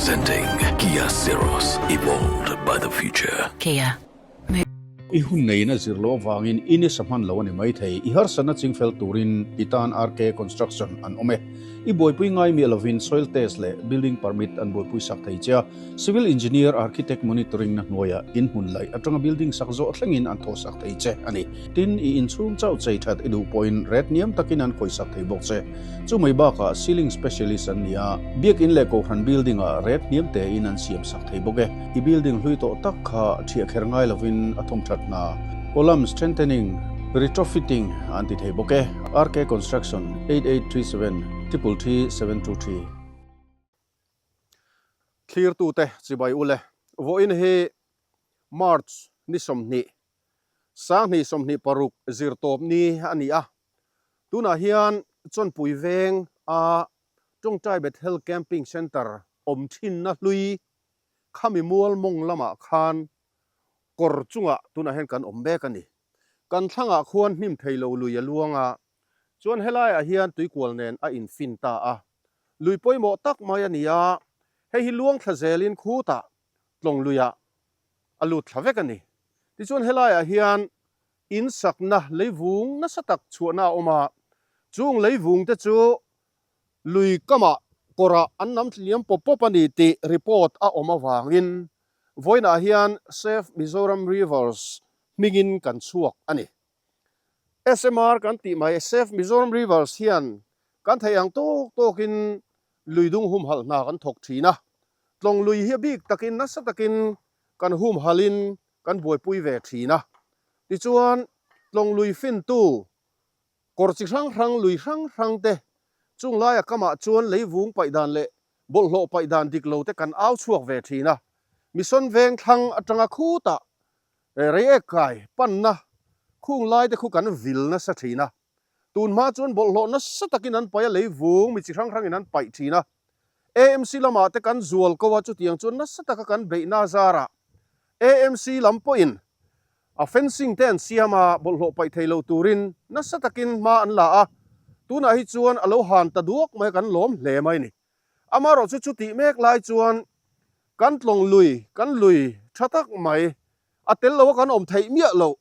Presenting Kia Syros, evolved by the future. Kia. I hun neiin a zir loh avangin i nisa hman lo a ni maithei. I harsatna chingfel turin i tan RK Construction an awm e. I buaipui ngai miah lovin soil test leh building permit an buaipui sak thei che a. Civil Engineer Architect Monitoring na hnuaiah in hmun laih atanga building sak zawh thlengin an thawh sak thei che a ni. Tin, i inchhung chauh chei that i duh pawhin ret hniam takin an khawih sak thei bawk che. Chu mai bakah ceiling specialist an ni a, biakin leh kohhran building ah ret hniam tein an siam sak thei bawk e. I building hlui tawh tak kha thiah kher ngai lovin a thawm that hna, column strengthening, retrofitting an ti thei bawk e. RK Construction, 8837 333 723. Thlirtute chibai ule, vawiin hi March ni 20, 2026 zirtawp ni a ni a. Tunah hian Chawnpui veng a Tawngtai Bethel Camping Centre awm thinna hlui khami mual mawng lamah khan kawr chungah tunah hian kan awm mek a ni. Kan thlangah khuan hnim thei lo lui a luang a, chuan helaiah hian tuikual nen a infin ta a. Lui pawimawh tak mai a ni a, hei hi luang thla zelin khutah tlawng luiah a lut thla vek a ni. Tichuan helaiah hian in sakna leivung nasa tak chhuahna a awm a, chung leivung te chu lui kamah kawrah an nam tliam pawp pawp a ni tih report a awm avangin vawiinah hian Save Mizoram Rivers hmingin kan chhuak a ni. SMR kan tih mai Save Mizoram Rivers hian kan theih ang tawk tawkin lui dung humhalh hna kan thawk thin a, tlawng lui hi a bik takin nasa takin kan humhalhin kan buaipui ve thin a. Tichuan tlawng lui fintu kawr chi hrang hrang lui hrang hrang te chung laia kamah chuan leivung paih dan leh bawlhhlawh paih dan dik lo te kan au chhuak ve thin a. Mission veng thlang atanga khutah Reiek kai panna khung lai te khu kan vil nasa thin a, tun hma chuan bawlhhlawh nasa takin an paih a, leivung mi chi hrang hrangin an paih thin a. AMC lamah te kan zual ko a, chutiang chuan nasa taka kan beihna zarah AMC lam pawhin a fencing te an siam a, bawlhhlawh paih thei lo turin nasa takin hma an la a, tunah hi chuan a lo han ta duak mai a, kan lawm hle mai a ni. Amaherawhchu chu chutih mek lai chuan Kan tlawng lui, kan lui tha tak mai, a tel lo a kan awm theih miah loh,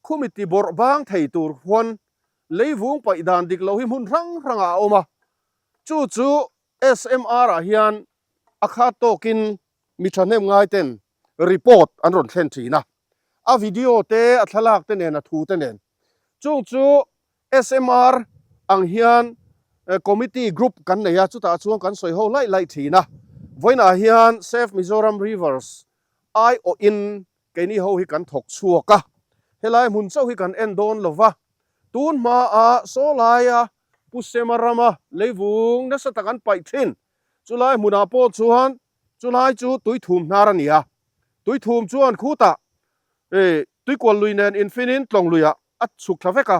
khumi ti bawrh bang thei tur huan leivung paih dan dik lo hi hmun hrang hrangah a awm a, chu chu SMR ah hian a khat tawkin mi thahnem ngai ten report an rawn thlen thin a, a video te, a thlalak te nen, a thu te nen. Chung chu SMR ang hian committee group kan nei a, chutah chuan kan sawi ho laih laih thin a. Vawiinah hian Save Mizoram Rivers aiawhin keini ho hi kan thawk chhuak a, helai hmun chauh hi kan en dawn lo va, tun hmaa saw laia Pu Sema rama leivung nasa tak an paih thin, chulai hmunah pawh chuan chulai chu tuithum hnar a ni a, tuithum chuan khutah tuikual lui nen infinin tlawng luiah a chhuk thla vek a,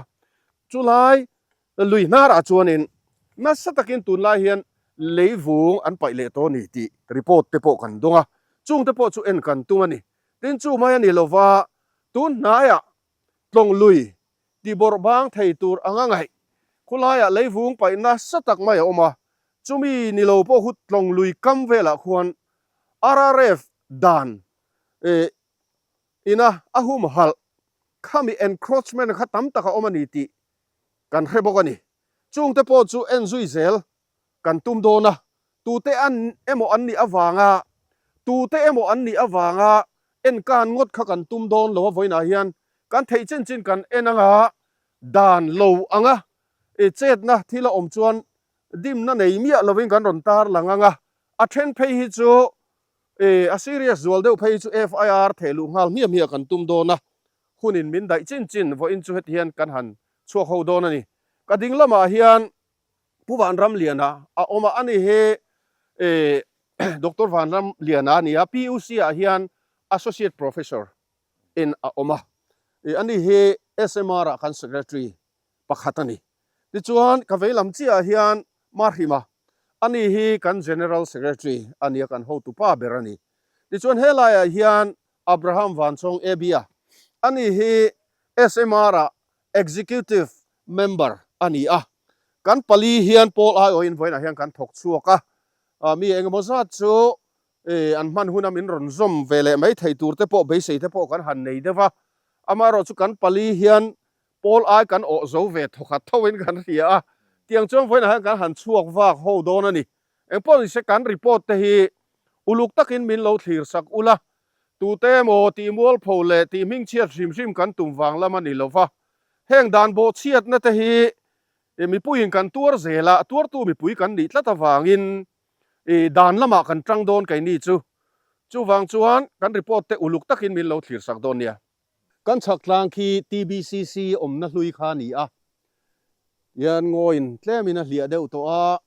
chulai lui hnarah chuanin nasa takin tunlai hian leivung an paih leh tawh a ni tih report te pawh kan dawng a, chung te pawh chu en kan tum a ni. Tin chu mai a ni lova, tun hnaiah tlawng lui tibawrh bang thei tur anga ngaih khulaiah leivung paih nasa tak mai a awm a, chumi ni lo pawh hu tlawng lui kam velah khuan RRF dan ina a humhalh khami encroachment kha tam tak a awm a ni tih kan hre bawk a ni. Chungte pawh chu en zui zel kan tum dawn a, tute an emaw an nih avanga tute emaw an nih avanga en kan ngawt kha kan tum dawn lo a vawiinah hian kan theih chin chin kan en anga dan lo anga i chetna thil a awm chuan dimna nei miah lovin kan rawn tarlang anga a then phei hi chu E, a serious zual deuh phei chu FIR theh luh nghal hmiah hmiah kan tum dawn a, hunin min daih chin chin vawiin chu heti hian kan han chhuak ho dawn a ni. Ka ding lamah hian Pu Vanramliana a awm a, ani hi e, Doctor Vanramliana a ni a, PUC ah hian Associate Professor in a awm a, e, ani hi SMR ah kan Secretary pakhat a ni. Tichuan, ka vei lam chiahah hian Mahrima, ani hi kan General Secretary a nia, kan hotu pa ber a ni. Tichuan, helaiah hian Abraham Vanchawng Abia, ani hi SMR-ah Executive Member a ni a. Kan pali hian Paul aiawhin vawiinah hian kan thawk chhuak a, mi engemaw zat chu. An hman huna min rawn zawm ve leh mai thei tur te pawh beisei te pawh kan han nei deuh a. Amaherawh chu kan pali hian pawl ai kan awh zo ve thawkhat tho in kan hria a. Tiang chuan vawiinah hian kan han chhuak vak ho dawn a ni. Engpawh nise kan report te hi uluk takin min lo thlir sak ula. Tute emaw tih mualpho leh tih hmingchhiat hrim hrim kan tum vang lam a ni lo va. Heng dan bawhchhiatna te hi mipuiin kan tuar zel a, tuartu mipui kan nih tlat avangin I dan lamah kan tang dawn keini chu. Chuvang chuan kan report te uluk takin min lo thlir sak dawn nia. Kan chhak tlang khi TBCC awmna hlui kha a ni a, hian ngawiin tlemin a hliah deuh tawh a,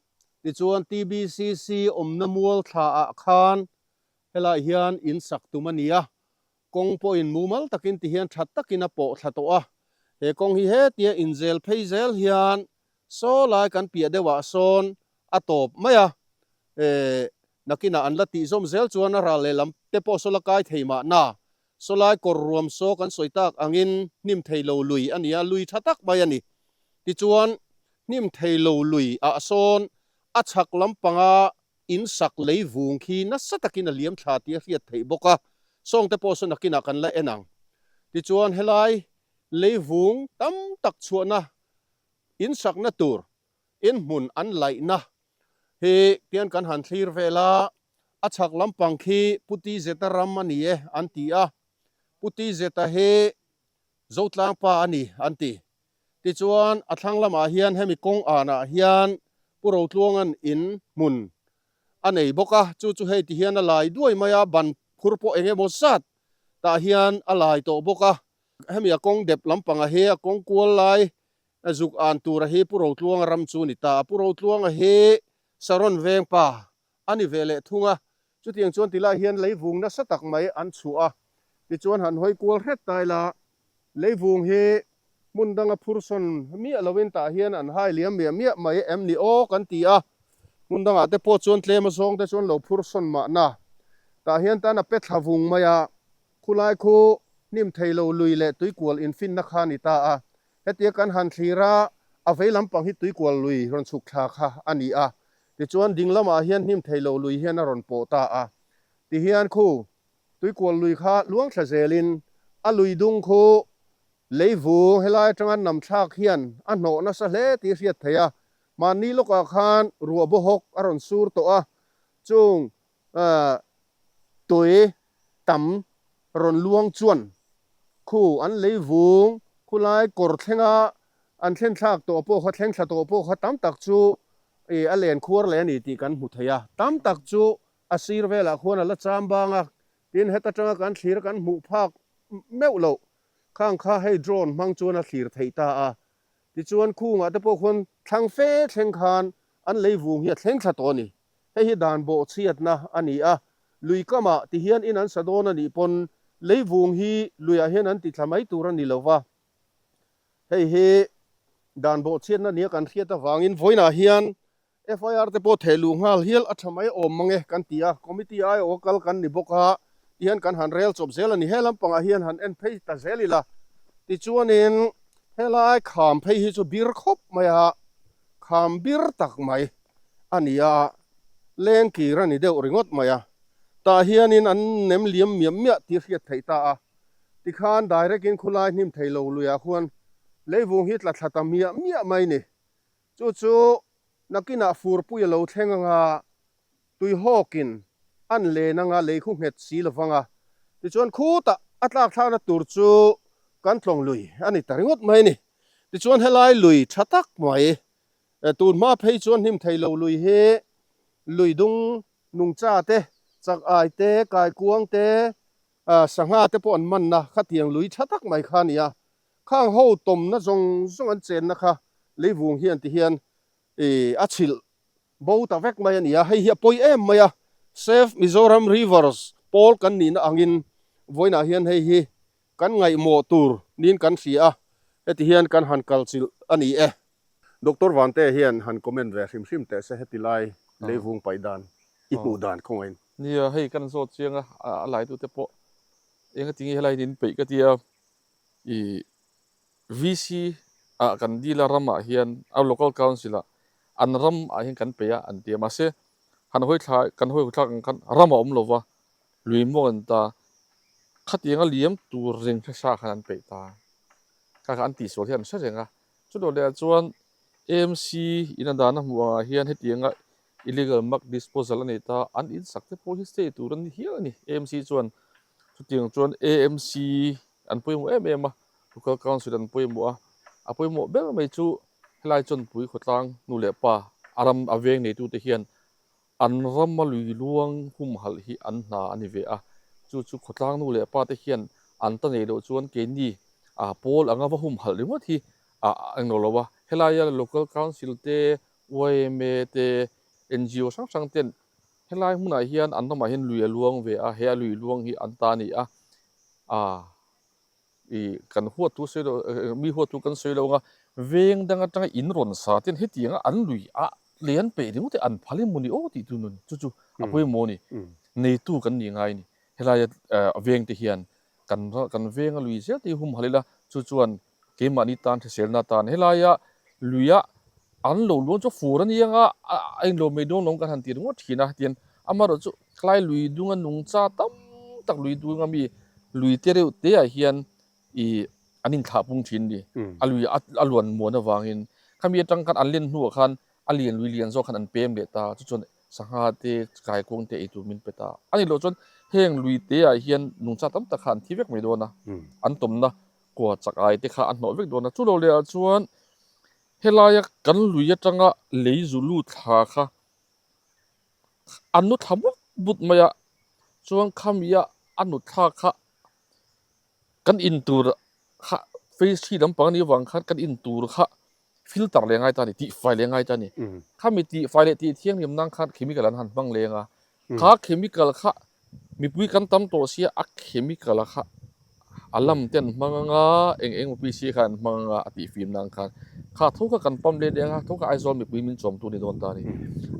tichuan TBCC awmna mual thla ah khan helai hian in sak tum a ni a, kawng pawhin mumal takin ti hian tha takin a pawh thla tawh a, he kawng hi hetia inzel phei zel hian Saw lai kan piah deuhah sawn a tawp mai a, eh, nakinah an la tih zawm zel chuan a ral lehlam te pawh saw la kai thei mahna. Saw lai kawr ruam saw kan sawi tak angin hnim thei lo lui a ni a, lui tha tak mai a ni. Tichuan, hnim thei lo lui ah sawn a chhak lampanga in sak lei vung khi nasa takin a liam thla tih a hriat theih bawk a, sawng te pawh saw nakinah kan la en ang. Tichuan, helai lei vung tam tak chhuahna In sakna tur in hmun an laihna hi tian kan han thlir vel a, a chhak lampang khi Pu Tizeta ram a ni e an ti a, Pu Tizeta hi Zotlang pa a ni an ti. Tichuan a thlang lamah hian hemi kawng anah hian Pu Rotluanga'n in hmun a nei bawk a, chu chu hei ti hian a lai duai mai a, ban phur pawh eng emaw zat tah hian a lai tawh bawk a. Hemi a kawng dep lampanga hi a kawng kual lai zuk an tura hi Pu Rotluanga ram chu a ni ta a. Pu Rotluanga hi Saron veng pa a ni ve leh thung a. Chutiang chuan tilai hian leivung nasa tak mai an chhuah a. Tichuan han hawi kual hret ta ila, leivung hi hmun danga phursawn miah loin tah hian an hai liam miah miah mai em ni aw kan ti a. Hmun dangah te pawh chuan tlem azawng te chuan lo phursawn mahna. Tah hian tan a pe thla vung mai a. Khulai khu hnim thei lo lui leh tuikual infinna kha a ni ta a. Hetia kan han thlir a, a vei lampang hi tuikual lui rawn chhuk thla kha a ni a. Tichuan ding lamah hian hnim thei lo lui hian a rawn pawh ta a. Tihian khu tuikual lui kha luang thla zelin a lui dung khu lei vung helai atanga nam thlak hian a hnawh nasa hle tih a hriat theih a. Mahni lawkah khan ruah bawhawk a rawn sur tawh a, chung Tui tam rawn luang chuan khu an lei vung khulai kawr thlenga an thlen thlak tawh pawh kha thleng thla tawh pawh kha tam tak chu ih a len khuar leh a ni tih kan hmu thei a. Tam tak chu a sir velah khuan a la cham bang a, tin heta tanga kan thlir kan hmuh phak meuh loh khang kha hei drone hmang chuan a thlir theih ta a. Tichuan khungah te pawh khuan thlang fe thleng khan an lei vung hi a thleng thla tawh a ni. Hei hi dan bawhchhiatna a ni a, lui kamah ti hian in an sa dawn a nih pawn leivung hi luiah hian an ti thla mai tur a ni lo va. Hei hi dan bawhchhiatna nia kan hriat avangin vawiinah hian FIR te pawh theh luh nghal hial a tha mai awm mang e kan ti a, committee aiawh a kal kan ni bawk a, ti hian kan han rel chawp zel a ni. He lampangah hian han en phei ta zel ila tichuanin helai kham phei hi chu bir khawp mai a, kham bir tak mai. a ni a, leng kir a ni deuh ringawt mai a, tah hianin an nem liam miah miah tih a hriat theih ta a, tikhan direct in khulai hnim thei lo luiah khuan leivung hi tla thla ta miah miah mai ni. Chu chu nakinah furpui a lo thleng anga tuihawkin an len anga lei khu nghet si lo vang a, tichuan khutah a tlak thlakna tur chu kan tlawng lui a ni ta ringawt mai ni. Tichuan helai lui tha tak mai Tun hma phei chuan hnim thei lo lui hi lui dung nungcha te, chak ai te, kaikuang te, sangha te pawh an manna khatiang lui tha tak mai kha a ni a. Khang ho tawmna zawng zawng an chenna kha leivung hian ti hian a chhilh bo ta vek mai a ni a, hei hi a pawi em mai a. Save Mizoram Rivers pawl kan nihna angin vawiinah hian hei hi kan ngaihmawh tur niin kan hria a, heti hian kan han kalchilh a ni e. Doctor Vante hian han comment ve hrim hrim teh se heti lai leivung paih dan i hmuh dan khawngaihin. Nia, hei kan zawt chiang a, a laitute pawh eng ati nge helai hian in peih ka tia i VC ah kan dil a ramah hian a local council ah an ram ah hian kan peih a an ti a mahse. Han hawi thla kan hawi thlak ang khan ram a awm lo va, lui maw an ta, khatianga liam tur reng hre sa khan an peih ta. Kha kha an tihsual hi an hre reng a, chutawh leh ah chuan AMC in a dahna hmuh angah hian hetianga illegal muck disposal a nei ta, an insak te pawh hi stay tur an ni hial a ni. AMC chuan chutiang chuan AMC an pawimawh em em a, local council an pawimawh a, a pawimawh ber mai chu helai Chawnpui khawtlang nu leh pa a ram a veng neitute hian an rama lui luang humhalh hi an hna a ni ve a, chu chu khawtlang nu leh pa te hian an ta nei loh chuan keini a pawl anga va humhalh ringawt hi a englo lo a, helaia local council te, yma te, ngo hrang hrang ten helai hmunah hian an ramah hian lui a luang ve a, he a lui luang hi an ta a ni a, a i kan huat thu sawi lo mi huat thu kan sawi lo anga veng dang atanga in rawn sa ten hetianga an lui a lei an peih ringawt hi an phal em mawni aw tih tu nun chu chu a pawimawh a ni neitu kan nih ngai a ni helaia veng te hian kan kan venga lui zel te hi humhalh ila chu chuan keimahni tan hriselna atan helaia luia an lo luang chu fur a ni anga a englo mai dawn lawm kan han ti ringawt thin a tian amaherawhchu tlai lui dunga nungcha tam tak lui dunga mi lui te reuh te ah hian ih an inthlah pung thin a ni a lui a luan muan avangin khami atang khan an len hnuah khan a lian lui lian zawk khan an pem leh ta chu chuan sangha te kaikuang te eitur min pe ta a ni loh chuan heng lui te ah hian nungcha tam tak kha an thi vek mai dawn a an tawmna kua chak ai te kha a hnawh vek dawn a chu lo leh ah chuan helaia kan lui atanga lei zu lut thla kha a nu thla but but mai a chuan khamia a nu thla kha kan in tur kha phase three lampang anih avang khan kan in tur kha filter leh ngai ta a ni tihfai leh ngai ta a ni khami tihfai leh tih thianghlim nan khan chemical an han hmang leng a kha chemical kha mipui kan tam tawh sia a chemical a kha a lam te an hmang anga eng eng maw pc kha an hmang anga a tih fim nan khan kha tho kha kan pump let leh anga tho kha Aizawl mipui min chawm tu ni dawn ta a ni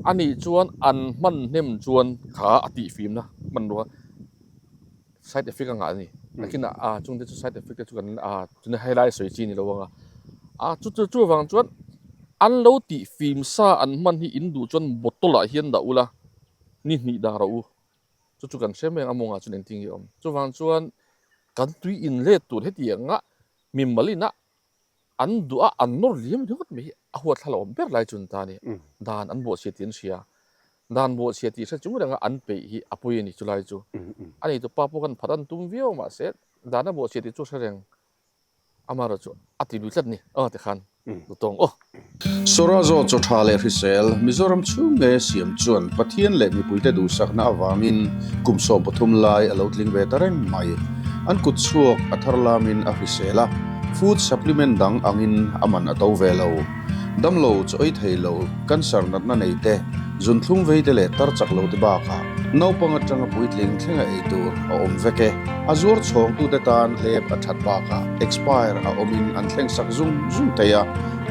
anih chuan an hman hnem chuan kha a tih fimna hmanrua side effect a ngah a ni nakin ah a chung te chu side effect te chu kan a chuna helai sawi chi ni lo anga a chu chu chuvang chuan an lo tih fim sa an hman hi in duh chuan bottle ah hian dah ula ni hnih dah rawh u chu chu kan hre mai ang a mawngah chuan engtin nge a awm chuvang chuan kan tui in let tur hetiang a mimal ina an duh a an nawr liam ringawt mai hi a huat thla lo awm ber lai chu an ta a ni dan an bawhchhia tih an hria dan bawhchhia tih hre chung renga an peih hi a pawi a ni chulai chu a ni tupa pawh khan phat an tum viau mahse dan a bawhchhia tih chu hre reng Amaherawh chu a ti lui tlat ni aw tikhan lu tawng aw. Sorazo chaw tha leh hrisel Mizoram chhung nge siam chuan Pathian leh mipuite duhsakna avangin kum 13 lai a lo tling ve ta reng mai. An kut chhuak a thar lamin a hrisel a, food supplement dang angin a man a to ve lo. Damlo chaw ei thei lo, cancer natna nei te, zunthlum vei te leh tar chak lo te bakah naupang atanga puitling thlenga ei tur a awm vek e. A zuar chhawngtute tan hlep a that bakah expire a awmin an thleng sak zung zung thei a,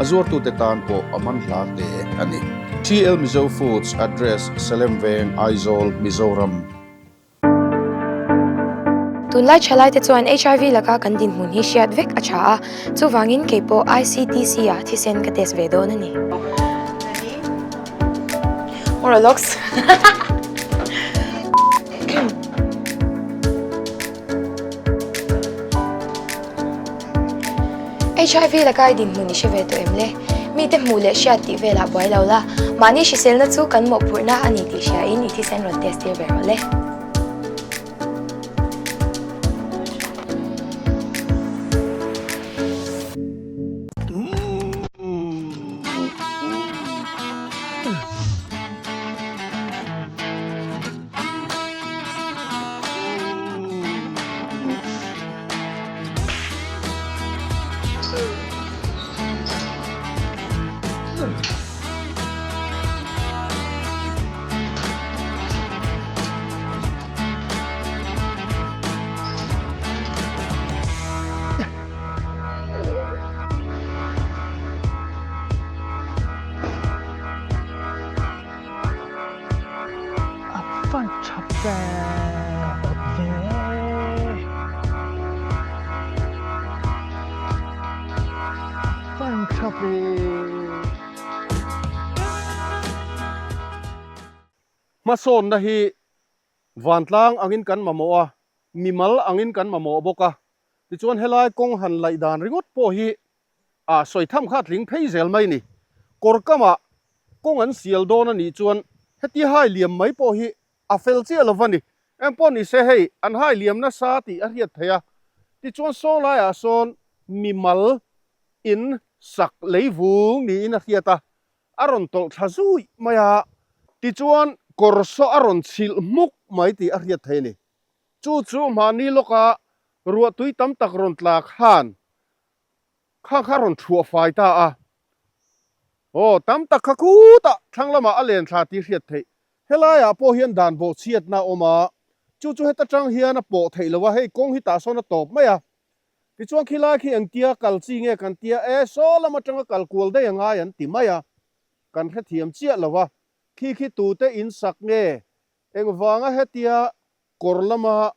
a zuartute tan pawh a man hla hle a ni. TL Mizo Foods Address, Salem Veng, Aizawl, Mizoram. Tunlai thalaite chuan HIV laka kan dinhmun hi hriat vek a tha a, chuvangin kei pawh ICTC ah thisen ka test ve dawn a ni. Moralox. HIV laka i dinhmun i hre ve tawh em le? Mite hmuh leh hriat tih velah buai lo la, mahni hriselna chu kan mawhphurhna a ni tih hriain i thisen rawn test tir ve rawh le. A fan tha ve ve. A fan tha ve. Hmasawnna hi vantlang angin kan mamawh a, mimal angin kan mamawh bawk a. Tichuan helai kawng han laih dan ringawt pawh hi a sawi tham kha a tling phei zel mai ni. Kawr kamah kawng an sial dawn a nih chuan heti hai liam mai pawh hi a fel chiah lo va ni. Engpawh ni se hei an hai liam nasa tih a hriat theih a. Tichuan saw laiah sawn mimal in sak lei vung niin a hriat a, a rawn tawlh thla zui mai a. Tichuan kawr saw a rawn chhilh hmuk mai tih a hriat theih a ni. Chu chu mahni lawka ruahtui tam tak rawn tla khan Kha kha rawn thuah fai ta a. Aw, tam tak kha khutah thlang lamah a len thla tih hriat theih. Helaiah pawh hian dan bawh chhiatna a awm a, chu chu heta tang hian a pawh theih lo a, hei kawng hi tah sawn a tawp mai a. Tichuan khilai khi engtia kal chi nge kan tia, e saw lam atanga kal kual daih a ngai an ti mai a, kan hrethiam chiah lo a. Khi khi tute in sak nge, engvanga hetia kawr lama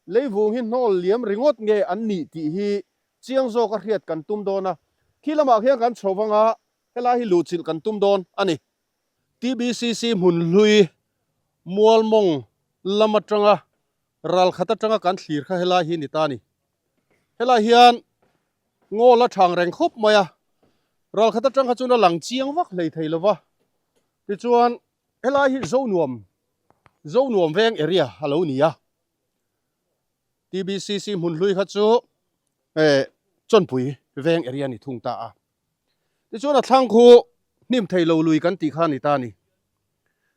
Leivung hi hnawl liam ringawt nge an nih tih hi chiang zawk a hriat kan tum dawn a, khi lamah khian kan chho vang a, helai hi luhchilh kan tum dawn a ni. TBCC hmun hlui Mualmawng lam atanga ralkhat atanga kan thlir kha helai hi ni ta a ni. Helai hian ngawl a thang reng khawp mai a, ralkhat atang kha chuan a lang chiang vak hlei thei lo va, tichuan helai hi Zonuam Zonuam veng area a lo ni a. TBCC hmun hlui kha chu eh Chawnpui veng area ni thung ta a. Tichuan a thlang khu hnim thei lo lui kan tih kha a ni ta a ni.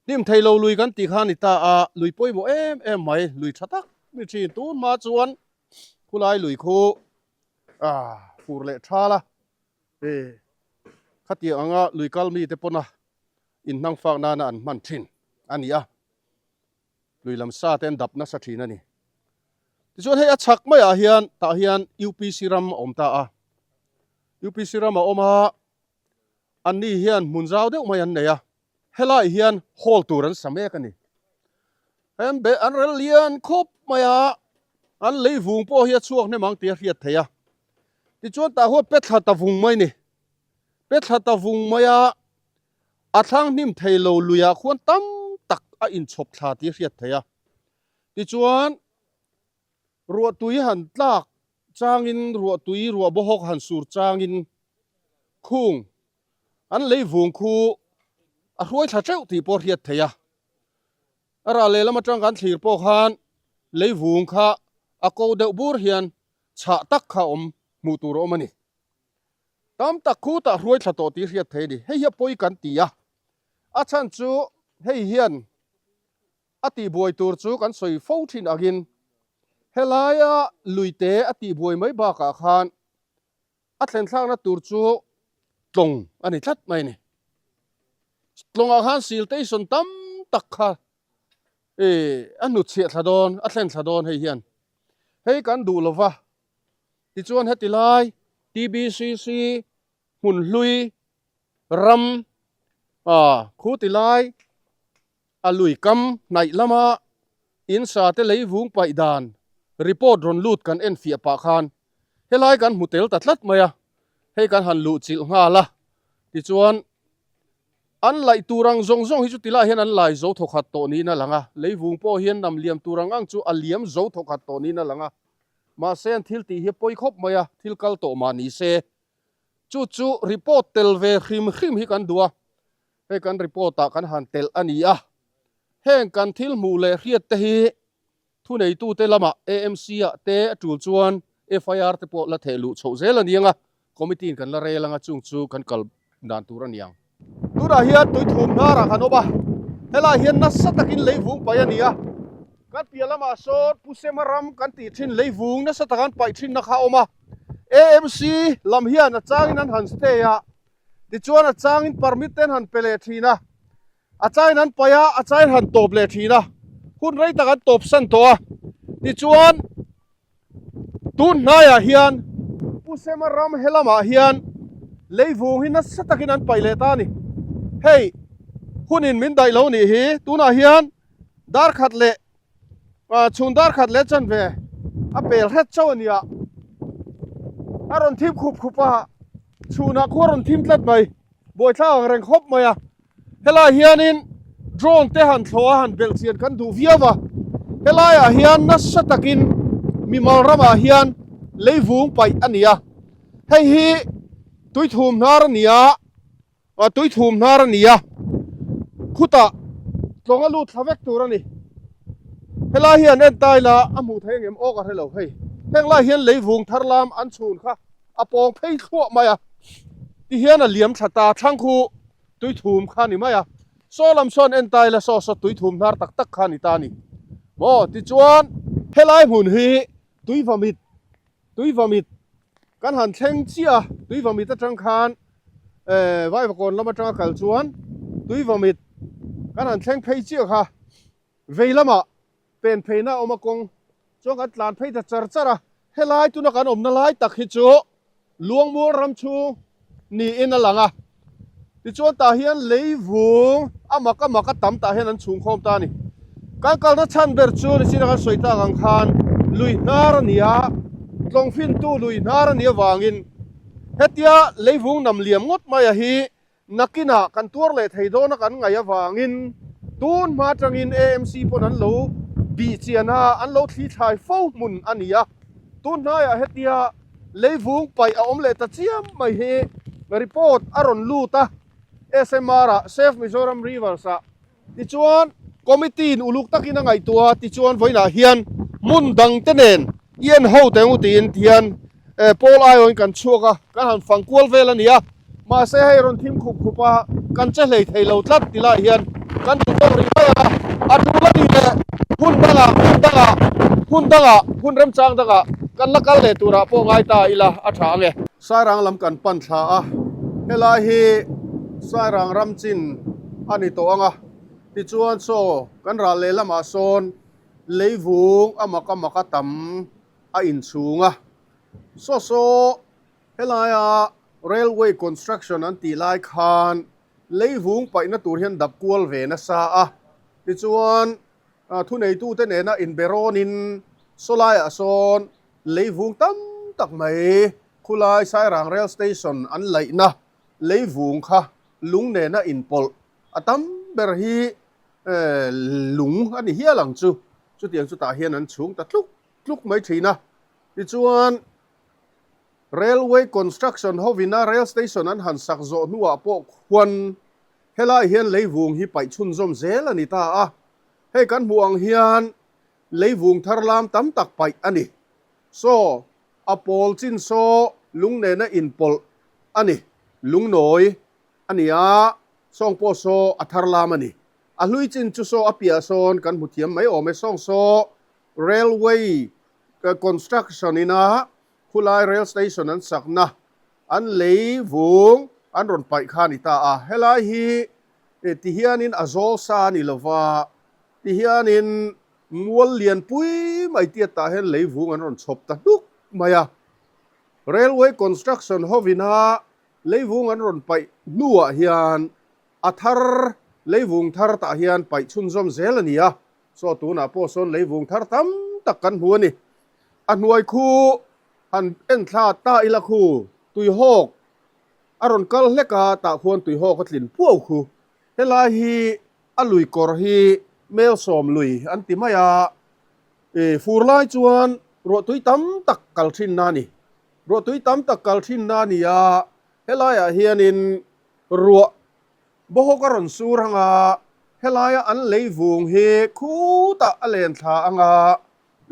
Hnim thei lo lui kan tih kha a ni ta a, lui pawimawh em em mai, lui tha tak ni thin. Tun hma chuan khulai lui khu ah fur leh thal a, eh khatiang anga lui kal mite pawna inhnang fak nana an hman thin a ni a. Lui lam sa te an dap nasa thin a ni. Tichuan hei a chhak maiah hian tah hian UPC ram a awm ta a. UPC ram a awm a, anni hian hmun zau deuh mai an nei a. Helai hian hall tur an sa mek a ni. Hei an be an rel lian khawp mai a, an lei vung pawh hi a chhuak hnem ang tih a hriat theih a. Tichuan tah huan pe thla ta vung mai ni. Pe thla ta vung mai a, A thlang hnim thei lo luiah khuan tam tak a inchhawp thla tih a hriat theih a. Tichuan, ruahtui han tlak changin, ruahtui ruah bawhawk han sur changin khung an lei vung khu a hruai thla teuh tih pawh a hriat theih a. A rah lehlam atang kan thlir pawh khan lei vung kha a ko deuh bur hian chhah tak kha awm hmuh tur a awm a ni. Tam tak khu tah hruai thla tawh tih hriat thei a ni. Hei hi a pawi kan ti a, a chhan chu hei hian a tihbuai tur chu kan sawi fo thin angin helaia luite a tihbuai mai bakah khan a thlen thlakna tur chu tlawng a ni tlat mai a ni. Tlawngah khan siltation tam tak kha a hnutchhiah thla dawn, a thlen thla dawn hei hian. Hei kan duh lova Tichuan heti lai TBCC hmun hlui ram khu ti lai a lui kam hnaih lama in sa te lei vung paih dan report rawn lut kan en fiah pah khan helai kan hmu tel ta tlat mai a, hei kan han luh chilh nghal a. Tichuan an laih tur ang zawng zawng hi chu tilai hian an lai zo thawkhat tawh niin a lang a, lei vung pawh hian nam liam tur ang ang chu a liam zo thawkhat tawh niin a lang a. Mahse an thil tih hi a pawi khawp mai a, thil kal tawh mah ni se. Chu chu report tel ve hrim hrim hi kan duh a, hei kan report ah kan han telh a ni a. Heng kan thil hmuh leh hriat te hi thuneitute lamah AMC ah te a tul chuan FIR te pawh la theh luh chhoh zel a ni ang a, committee in kan la rel ang a, chung chu kan kal dan tur a ni ang. Tunah hian tuithum hnarah kan awm a, helaiah hian nasa takin leivung paih a ni a, kan piah lamah sawn Pu Sema ram kan tih thin leivung nasa taka an paih thinna kha a awm a, AMC lam hian a changin an han stay a, tichuan a changin permit te an han pe leh thin a, a changin an paih a, a changin han tawp leh thin a, hun rei tak an tawp san tawh a, tichuan. Tun hnaiah hian Pu Sema ram he lamah hian leivung hi nasa takin an paih leh ta a ni. Hei hunin min daih lo nih hi tunah hian dar khat leh chhun dar khat leh chanve a pel hret chauh a nia. A rawn thim khup khup a, chhunah khu a rawn thim tlat mai. Buaithlak ang reng khawp mai a. Helaiah hianin. Drone te han thlawh a han belh chian kan duh viau a, helaiah hian nasa takin mimal ramah hian leivung paih a ni a, hei hi tuithum hnar a ni a, tuithum hnar a ni a, khutah tlawng a lut thla vek tur a ni. Helai hian en tai la a hmuh theih ang em aw ka hre lo hei, heng lai hian leivung thar lam an chhun kha a pawng phei thluah mai a, tihian a liam thla ta thlang khu. Tui thum kha ni mai a, saw lam sawn en ta ila saw saw tui thum hnar tak tak kha ni ta a ni maw? Tichuan helai hmun hi tui vamit, tui vamit kan han thleng chiah a, tui vamit atang khan eh Vaivakawn lam atanga kal chuan tui vamit kan han thleng phei chiah kha vei lamah pen pheina a awm a kawng chuan kan tlan phei ta char char a, helai tuna kan awmna lai tak hi chu Luangmual ram chhung niin a lang a, tichuan tah hian leivung a mak a mak a tam tah hian an chhung khawm ta a ni. Kan kalna chhan ber chu nichina kan sawi tak ang khan lui hnar a ni a, tlawng fintu lui hnar a nih avangin hetia leivung nam liam ngawt mai a hi Nakinah kan tuar leh thei dawna kan ngaih avangin tun hma atangin AMC pawn an lo bih chian a, an lo thli thlai fo hmun a ni a. Tun hnaiah hetia leivung paih a awm leh ta chiam mai hi report a rawn lut a, SMR-ah, Save Mizoram Rivers-ah, Tichuan, Committee in uluk takin a ngaihtuah a, tichuan vawiinah hian hmun dangte nen i en ho teh ang u tiin tihian pawl aiawhin kan chhuak a, kan han fang kual vel a ni a, mahse hei rawn thim khup khup a, kan che hlei thei lo tlat ti lai hian kan duh tawk rih mai a, a tul a ni leh hun dangah, hmun dangah, hun dangah, hun remchang dangah kan la kal leh turah pawh ngai ta ila a tha ang e. Sairang lam kan pan thla a, helai hi Sairang ram chin a ni tawh ang a, tichuan saw kan ral leh lamah sawn leivung a mak a mak a tam a inchhung a, saw saw helaia railway construction an tih lai khan leivung paihna tur hian dap kual ve nasa a, tichuan thuneitute nena inbe rawnin sawlaiah sawn leivung tam tak mai khulai Sairang rail station an laihna leivung kha lung nena inpawlh a tam ber hi lung a ni hial ang chu. Chutiang chutah hian an chhung ta tluk tluk mai thin a. Tichuan Railway construction hovina rail station an han sak zawh hnuah pawh khuan helai hian leivung hi paih chhunzawm zel a ni ta a. Hei kan hmuh ang hian leivung thar lam tam tak paih a ni. Saw, a pawl chin saw lung nena inpawlh a ni. Lungnawi a ni a, sawng pawh saw a thar lam a ni. A hlui chin chu saw a piah sawn kan hmu thiam mai awm e. Sawng saw railway construction ina khulai rail station an sakna an lei vung an rawn paih kha a ni ta a. Helai hi tihianin a zawl sa a ni lova, tihianin Mual lianpui mai tiat tah hian leivung an rawn chhawp ta hnuk mai a. Railway construction hovina leivung an rawn paih hnuah hian a thar leivung thar tah hian paih chhunzawm zel a ni a. Saw tunah pawh sawn leivung thar tam tak kan hmu a ni. A hnuai khu han en thla ta ila khu tuihawk a rawn kal hlek a, tah khuan tuihawk a tlin puau khu. Helai hi A lui kawr hi Melsawm lui an ti mai a, i fur lai chuan ruahtui tam tak kal thin na a ni. Ruahtui tam tak kal thin na a ni a, helaiah hianin ruah bawhawk a rawn sur ang a, helaia an lei vung hi khutah a len thla ang a,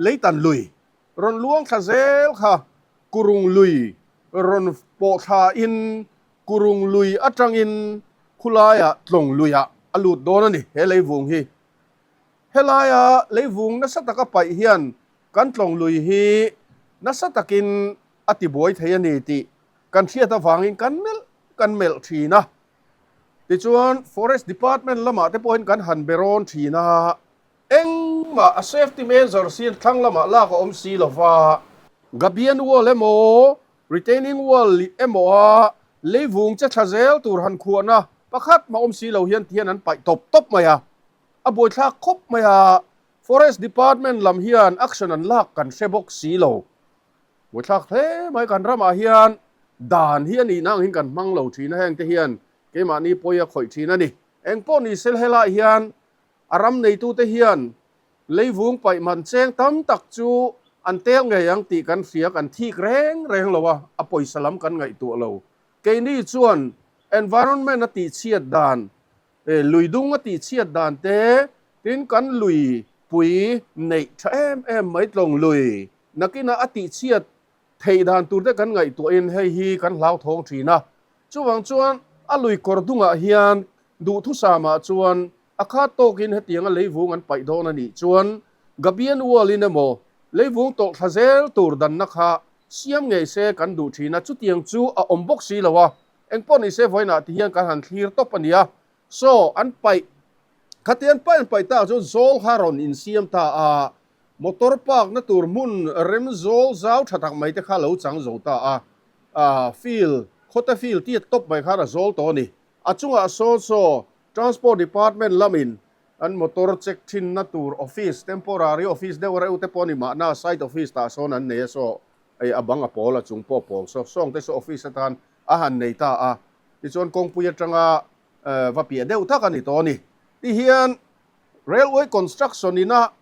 leitan lui rawn luang thla zel kha kurung lui rawn pawh thlain Kurung lui atangin khulaiah tlawng luiah a lut dawn a ni he leivung hi. Helaia leivung nasa taka paih hian kan tlawng lui hi nasa takin a tibuai thei a ni tih kan hriat avangin kan melh kan melh thin a. Tichuan Forest Department lamah te pawhin kan han be rawn thin a. Engmah a safety measures hi thlang lamah lak a awm si lova. Gabian wall emaw Retaining wall emaw a leivung che thla zel tur han khuahna pakhat mah awm si lo hian ti hian an paih tawp tawp mai a, a buaithlak khawp mai a, Forest Department lam hian action an lak kan hre bawk si lo. Buaithlak hle mai kan ramah hian dan hi a nihna ang hian kan hmang lo thin a, heng te hian keimahni pawi a khawih thin a ni. Engpawh ni sel helai hian. A ram neitute hian leivung paih man cheng tam tak chu an tel ngei ang tih kan hria, kan thik reng reng lo a, a pawisa lam kan ngaihtuah lo. Keini chuan environment a tihchhiat dan, lui dung a tihchhiat dan te, tin kan lui pui neih tha em em mai tlawng lui nakina a tihchhiat theih dan tur te kan ngaihtuahin hei hi kan hlauthawng thin a. Chuvang chuan a lui kawr dungah hian duhthusamah chuan a khat tawkin hetianga leivung an paih dawn a nih chuan Gabian Wall-in emaw leivung tawlh thla zel tur danna kha siam ngei se kan duh thin a, chutiang chu a awm bawk si lo a, engpawh ni se vawiinah ti hian kan han thlir tawp a ni a. Saw an paih khatiang paih an paih tak chuan zawl kha rawn insiam ta a, Motor park na tur hmun rem zawl zau tha tak mai te kha lo chang zo ta a, ah field, khawte field tiat tawp mai khan a zawl tawh a ni. A chungah sawn saw Transport Department lamin an motor check thin na tur office, temporary office deuh reuh te pawh a ni mahna site office tah sawn an nei a saw ei a bang a pawl a chung pawh pawl saw sawng te saw office atan a han nei ta a, tichuan kawngpui atanga va piah deuh tak a ni tawh a ni. Tihian Railway construction ina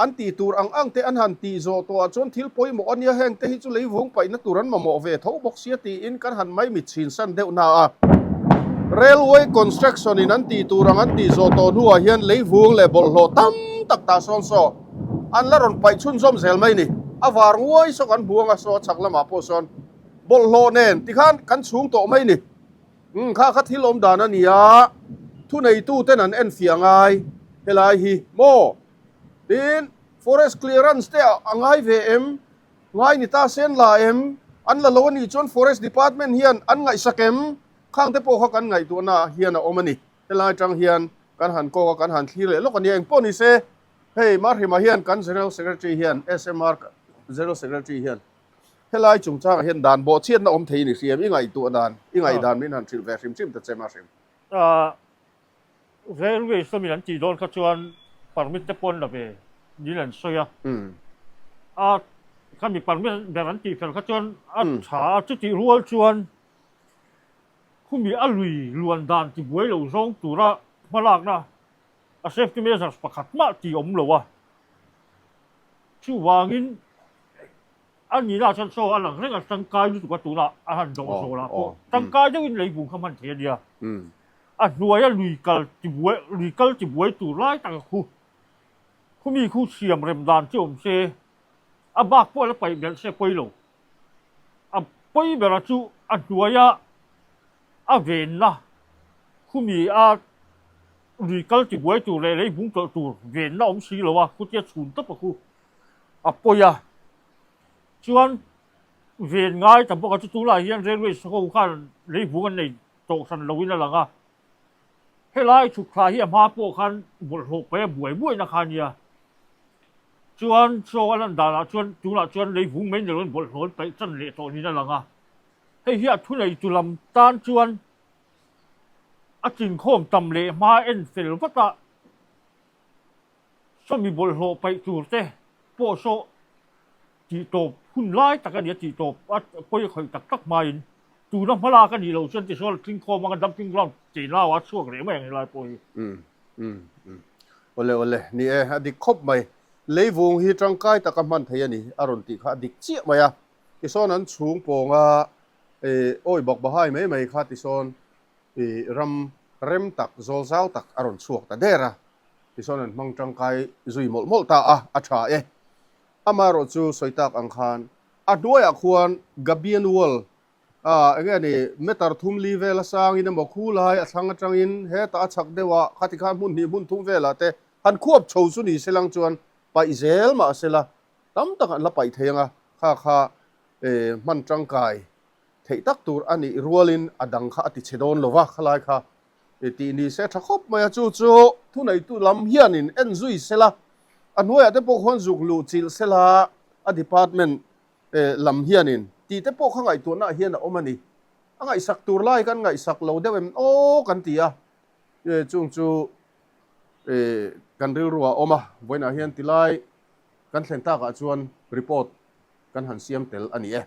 an tih tur ang ang te an han tih zawh tawh ah chuan thil pawimawh a nia, heng te hi chu leivung paihna tur an mamawh ve tho bawk sia tiin kan han maimit chhin san deuh na a. Railway construction in an tih tur ang an tih zawh tawh hnuah hian leivung leh bawlhhlawh tam tak tah sawn saw an la rawn paih chhunzawm zel mai ni. A var nguai saw kan hmu anga saw a chhak lamah pawh sawn bawlhhlawh nen tikhan kan chhung tawh mai ni. Umm kha kha thil awm dan a ni a, thuneitu ten an enfiah ngai helai hi maw? Tin, forest clearance te a ngai ve em? Ngai ni ta se an la em? An la lo a nih chuan forest department hian an ngaihsak em? Khang te pawh kha kan ngaihtuahna ah hian a awm a ni. Helai atang hian kan han kawk a, kan han thlir leh lawk a nia. Engpawh ni se, hei Marhima hian kan General Secretary hian SMR General Secretary hian Helai chungchangah hian dan bawhchhiatna awm thei ni hriam i ngaihtuah dan, i ngaihdan min han hrilh ve hrim hrim ta che Mahrim. Railways lamin an tih dawn kha chuan permit te pawh an la ve niin an sawi a. A khami permit ber an tih fel kha chuan a tha a, chutih rual chuan khumi a lui luan dan tibuai lo zawng tura hmalakna a safety measures pakhat mah tih awm lo a. Chuvangin a nihna chuan saw a lang reng a, tangkai lutuk a tunah a han dawh zawh lah pawh tangkai deuhin leivung kha hman thei a nia. A hnuaia lui kal tibuai lui kal tibuai tur lai tak a khu. Khumi khu siam rem dan chu awm se, a bak pawh a la paih belh se pawi lo. A pawi bera chu a hnuaia a venna khumi a lui kal tibuai tur leh leivung tawlh tur venna awm si lo a, khutia chhun tawp a khu a pawi a. Chuan ven ngai ta bawk a, chu tunah hian railway ho khan leivung an nei tawh hran loin a lang a. Helai chhuk thla hi a hma pawh khan bawlhhlawh paih a buai buaina kha a nia. Chuan chaw a lan danah chuan tunah chuan leivung mai ni loin bawlhhlawh an paih tan leh tawh niin a lang a. Hei hi a thuneitu lam tan chuan a chinkhawm tam leh hma en fel vat a, sawmi bawlhhlawh paih tur te pawh saw tih tawp hun lai tak a ni a, tih tawp a pawi a khawih tak tak hmain tuna hmalak a nih loh chuan tichuan tlingkhawm anga dumping ground chei lau a chhuak reh mai ang helai pawh hi. Umm umm umm awle awle ni e a dik khawp mai leivung hi tangkai taka hman thei a ni a rawn tih kha a dik chiah mai a tisawn an chhung pawnga ih awi bawk bahai mai mai kha tisawn ih ram rem tak zawl zau tak a rawn chhuak ta der a tisawn an hmang tangkai zui mawlh mawlh ta a a tha e. Amaherawh chu sawi tak ang khan a hnuaiah khuan Gabian Wall ah eng nge ni meter thum li vel a sangin emaw khu lai a thlang atangin hetah a chhak deuh a khati khan hmun hnih hmun thum velah te han khuap chho chu ni se lang chuan paih zel mahsela tam tak an la paih thei ang a kha kha hman tangkai theih tak tur a nih rualin a dang kha a ti chhe dawn lo va khalai kha tih ni se tha khawp mai a, chu chu thuneitu lam hianin en zui sela, a hnuaiah te pawh khuan zuk luh chilh sela a department lam hianin tih te pawh kha ngaihtuahna ah hian a awm a ni. A ngaihsak tur lai kan ngaihsak lo deuh em aw kan ti a, chung chu kan rilru ah a awm a, vawiinah hian tilai kan thlen takah chuan report kan han siam tel a ni e.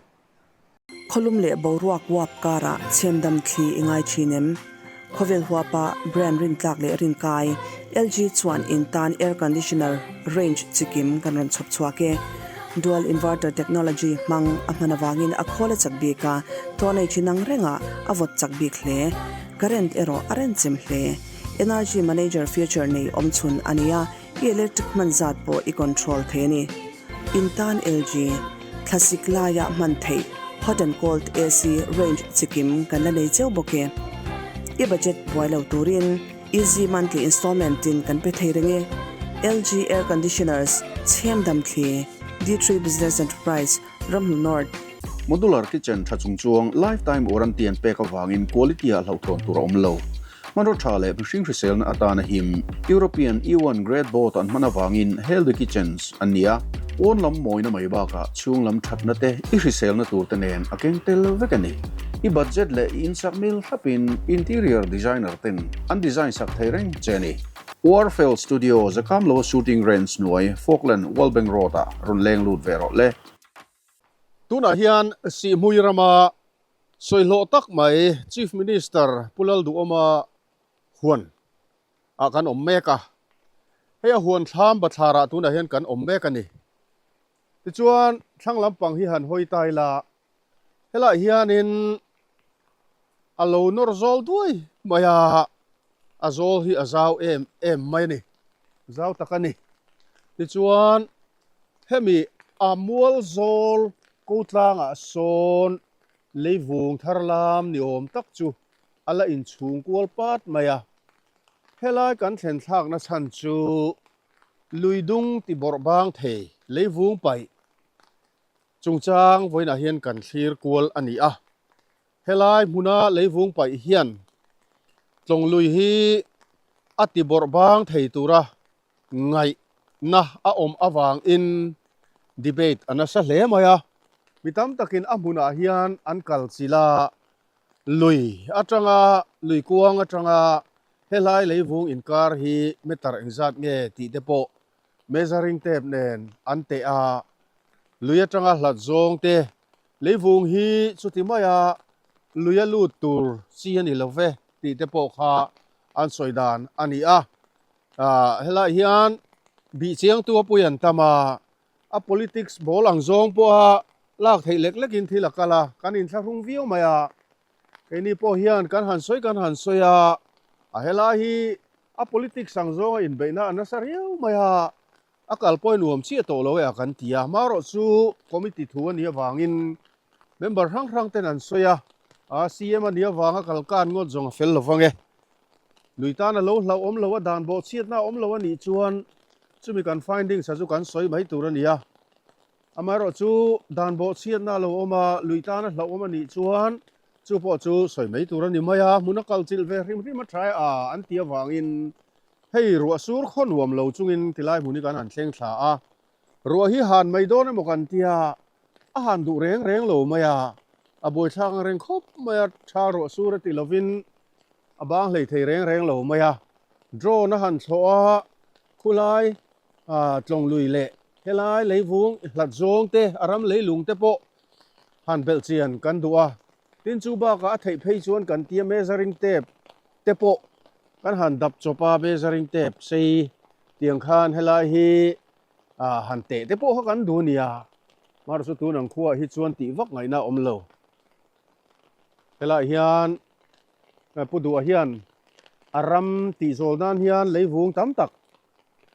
Khawlum leh boruak uap karah chhiamdam thli i ngai thin em? Khawvel huapa brand rintlak leh rinkai LG chuan in tan air conditioner range chikim kan rawn chhawp chhuak e. Dual inverter technology hmang a hman avangin a khawl a chak bik a, tawh nei thin ang rengah a vawt chak bik hle. Current erawh a renchem hle. Energy manager feature nei awmchhun a ni a, i electric hman zat pawh i control thei a ni. In tan LG, thlasik laia hman theih hot and cold AC range chikim kan la nei cheu bawk e. I budget buai lo turin easy monthly installment in kan pe thei reng e. LG air conditioners, chhem dam thli, D3 Business Enterprise, Ramhnu North. Modular kitchen tha chung chuang lifetime warranty an pek avangin quality ah hlauhthawn tur a awm lo. Hmanraw tha leh mihring hriselna atana him European E1 grade board an hman avangin healthy kitchens an ni a, pawn lam mawina mai bakah chhung lam thatna te i hriselna tur te nen a keng tel vek a ni. I budget leh i insak mil thlapin interior designer ten an design sak thei reng che a ni. Warfel Studio Zakamlo shooting range hnuai Falkland Wallbank Road ah rawn leng lut ve rawh le. Tunah hian Sihhmui rama sawihlawh tak mai Chief Minister Pu Lalduhawma huan ah kan awm mek a, hei a huan thlam bathlar ah tunah hian kan awm mek a ni. Tichuan thlang lampang hi han hawi ta ila, helaiah hianin a lo nawr zawl duai mai a, a zawl hi a zau em em mai a ni, zau tak a ni. Tichuan hemi a mual zawl ko tlangah sawn leivung thar lam ni awm tak chu a la inchhung kual pat mai a. Helai kan thlen thlakna chhan chu lui dung ti bawrh bang thei leivung paih chungchang vawiinah hian kan thlir kual a ni a. Helai hmuna leivung paih hian tlawng lui hi a ti bawrh bang thei tura ngaihna a awm avangin debate a nasa hle mai a. Mi tam takin a hmunah hian an kal chilh a, lui atanga lui kuang atanga helai leivung inkar hi meter engzat nge tih te pawh measuring tape nen an teh a, lui atanga hlat zawng te leivung hi chuti maia luia lut tur chi a ni lo ve tih te pawh kha an sawi dan a ni a. Ah helai hian bih chiangtu a pui an tam a, a politics ball ang zawng pawha lak theih lek lekin thil a kal a, kan inthlahrung viau mai a, keini pawh hian kan han sawi kan han sawi a, a helai hi a politics ang zawnga inbeihna a nasa riau mai a, a kal pawhin nuam chiah tawh lo e a kan ti a, hmarawh chu committee thu a nih avangin member hrang hrang ten an sawi a, ah CM a nih avanga kal kan ngawt zawng a fel lo vang e. Lui tan a lo hlauh awm lo a, dan bawh chhiatna a awm lo a nih chuan chumi kan findings a chu kan sawi mai tur a ni a. Amaherawh chu dan bawh chhiatna a lo awm a, lui tan a hlauh awm a nih chuan chu pawh chu sawi mai tur a ni mai a, hmun a kal chilh ve hrim hrim a tha e a an tih avangin hei ruah sur khaw nuam lo chungin tilai hmun hi kan han thleng thla a. Ruah hi han mai dawn emaw kan tia, a han duh reng reng lo mai a, a buaithlak ang reng khawp mai a, tha ruah sur a ti lovin A bang hlei thei reng reng lo mai a, drone a han thlawh a, khulai tlawng lui leh helai leivung hlat zawng te, a ram leilung te pawh han belh chian kan duh a. Tin chu bakah a theih phei chuan kan tia measuring tape te pawh kan han dap chawp a, measuring tape sei tiang khan helai hi han teh te pawh kha kan duh a nia. Hmarchu tun ang khuaah hi chuan tih vak ngaihna a awm lo. Helaiah hian Pu Duha hian a ram tih zawl nan hian leivung tam tak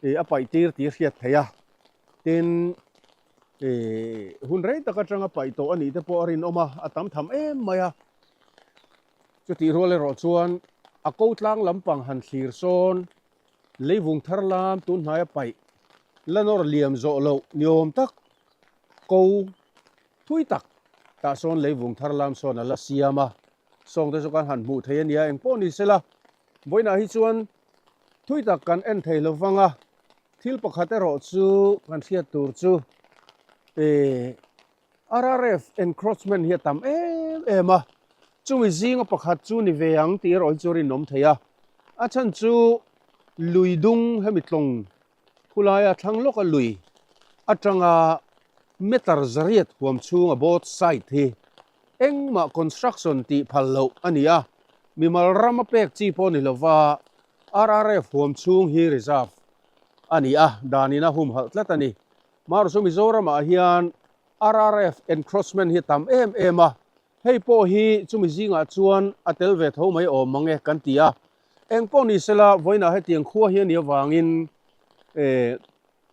ih a paih tir tih a hriat theih a, tin ih hun rei tak atanga paih tawh a nih te pawh a rinawm a, a tam tham em mai a. Chutih rual erawh chuan a ko tlang lampang han thlir sawn leivung thar lam tun hnaia paih la nawr liam zawh loh ni awm tak ko thui tak tah sawn leivung thar lam sawn a la siam a. Sawng te chu kan han hmuh thei a nia, engpawh ni sela vawiinah hi chuan thui tak kan en thei lo vang a, thil pakhat erawh chu kan hriat tur chu ih RRF encroachment hi a tam em em a, chumi zinga pakhat chu ni ve ang tih erawh hi chu rinawm thei a, a chhan chu lui dung hemi tlawng khulaia thlang lawka lui atanga meter zariat huam chhunga both side hi Engmah construction tih phal loh a ni a, Mimal ram a pek chi pawh ni lova RRF huam chhung hi reserve a ni a, danin a humhalh tlat a ni. Marawhchu Mizoramah hian RRF encroachment hi a tam em em a, hei pawh hi chumi zingah chuan a tel ve tho mai awm mang e kan ti a. Eng pawh ni sela vawiinah hetiang khua hi a nih avangin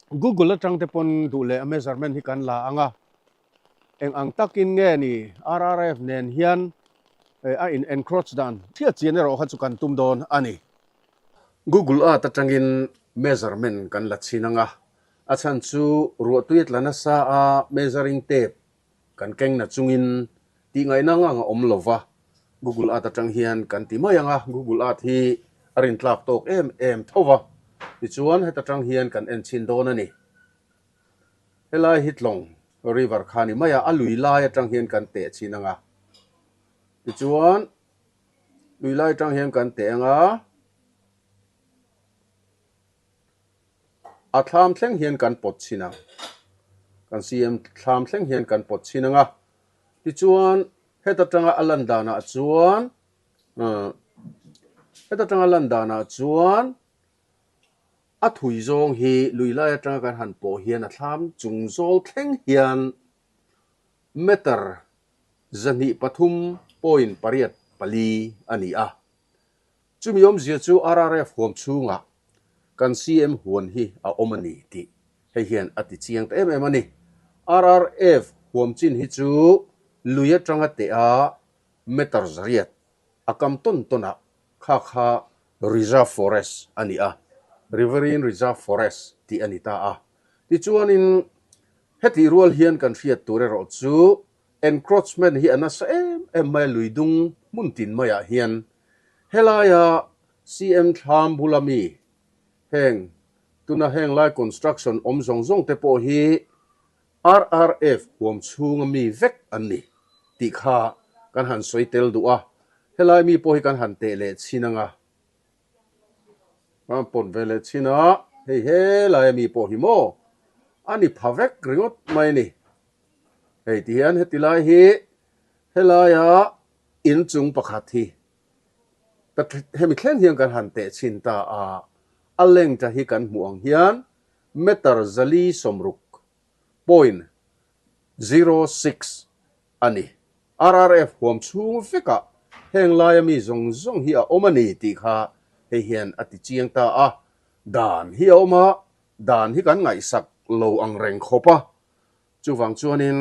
Google atang te pawn duh leh a measurement hi kan la ang a. Eng ang takin nge ni RRF nen hian a in encroach dan hriat chian erawh kha chu kan tum dawn a ni. Google Earth atangin measurement kan la chhin ang a, a chhan chu ruahtui a tla nasa a measuring tape kan keng na chungin tih ngaihna ngang a awm lo va, Google Earth atang hian kan ti mai ang a, Google Earth hi a rintlak tawk em em tho va, tichuan heta tang hian kan en chhin dawn a ni. Helai hi Tlawng River kha ni mai a, a lui lai atang hian kan teh chhin ang a. Tichuan, lui lai atang hian kan teh ang a, a thlam thleng hian kan pawt chhin ang. Kan CM thlam thleng hian kan pawt chhin ang a. Tichuan, heta tanga a lan danah chuan, heta tanga lan danah chuan, A thui zawng hi lui lai atanga kan han pawh hian a thlam chung zawl thleng hian meter 203.84 a ni a. Chumi awmzia chu RRF huam chhungah kan CM huan hi a awm a ni tih hei hian a ti chiang ta em em a ni. RRF huam chin hi chu lui atanga teh a meter zariat a kam tawn tawn ah Kha kha Reserve Forest a ni a, Riverine Reserve Forest tih a ni ta a. Tichuanin hetih rual hian kan hriat tur erawh chu encroachment hi a nasa em em mai a, lui dung hmun tin maiah hian. Helaia CM thlam bula mi heng tuna heng lai construction awm zawng zawng te pawh hi RRF huam chhunga mi vek an ni tih kha kan han sawi tel duh a, helai mi pawh hi kan han teh leh chhin ang a, kan pawt ve leh chhin a, hei helaia mi pawh hi maw a ni pha vek ringawt mai a ni. Hei ti hian heti lai hi helaia inchung pakhat hi hemi thleng hian kan han teh chhin ta a, a length hi kan hmuh ang hian meter 460.06 a ni. RRF huam chhung vekah heng laia mi zawng zawng hi a awm a ni tih kha hei hian a ti chiang ta a. Dan hi a awm a, dan hi kan ngaihsak lo ang reng khawp a. Chuvang chuanin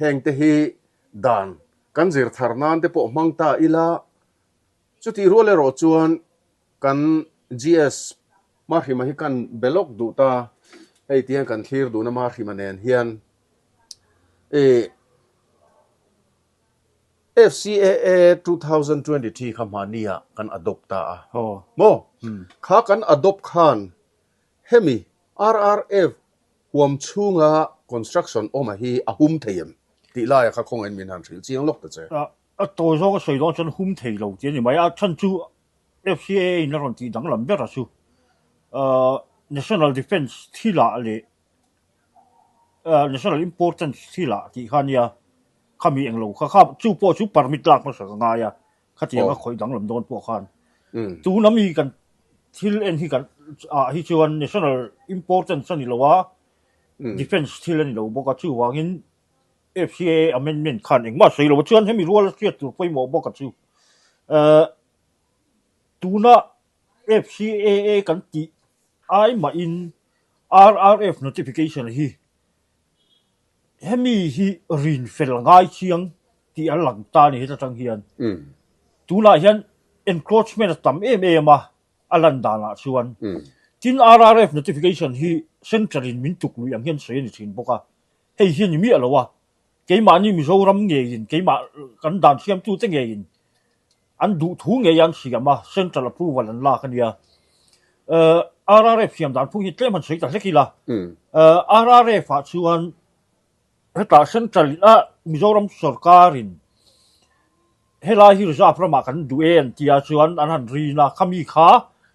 hengte hi dan kan zir thar nan te pawh hmang ta ila, chutih rual erawh chuan Kan GS Mahrima hi kan be lawk duh ta, hei ti hian kan thlir duhna Mahrima nen hian i FCAA 2023 kha hmahni ah kan adopt ta a, maw? Kha kan adopt khan hemi RRF huam chhunga construction awma hi a hum thei em tih laia kha khawngaih min han hrilh chiang lawk ta che. A tawi zawng a sawi dawn chuan hum thei lo tih a ni mai a, chhan chu FCAA in a rawn tih danglam ber a chu National Defence thilah leh National Importance thilah tih kha nia khami englo kha kha chu pawh chu permit lak hmasa ka ngai a khatiang a khawih danglam dawn pawh khan tuna mi kan thil en hi kan ah hi chuan National Importance a ni lo a Defence thil a ni lo bawk a chuvangin FCAA amendment khan engmah sawi lo a chuan hemi rual a hriat tur pawimawh bawk a chu. Tuna FCAA kan tih ai mahin RRF notification hi hemi hi rin fel ngai chiang tih a lang ta a ni heta tang hian. Tunah hian encroachment a tam em em a a lan danah chuan. Tin RRF notification hi central in min tuk lui ang hian sawi a ni thin bawk a. Hei hi a ni miah lo a, keimahni Mizoram ngeiin, keimah kan dan siamtute ngeiin an duh thu ngei an siam a, central approval an lak a nia. RRF siam dan phung hi tlem han sawi ta hlek ila, RRF ah chuan hetah central in a Mizoram sorkarin helai hi reserve ramah kan duh e an tia chuan an han rin a, khami kha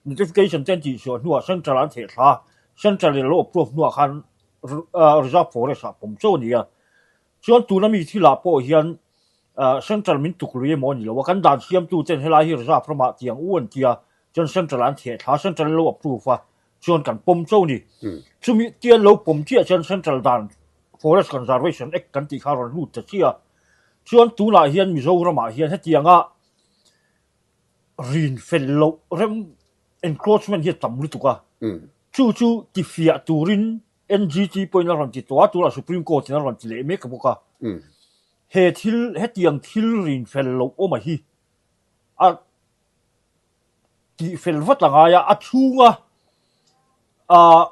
notification te an tihchhuah hnuah central an theh thla a, central in a lo approve hnuah khan Reserve Forest ah pawm chauh a ni a. Chuan tuna mi thilah pawh hian Central min tuk lui emaw a ni lo a, kan dan siamtu ten helai hi reserve ramah tiang u an tia, chuan Central an theh thla, Central an lo approve a, chuan kan pawm cho ni. Chumi tian lo pawm chiah chuan Central dan Forest Conservation Act kan tih kha a rawn lut ta chiah a, chuan tunah hian Mizoramah hian hetianga rin fel loh rem encroachment hi a tam lutuk a, chu chu tifiah turin NGT pawhin a rawn ti tawh a, tunah Supreme Court in a rawn ti leh mek bawk a. He thil, hetiang thil rin fel loh awm a hi a tihfel vat a ngai a, a chhunga ah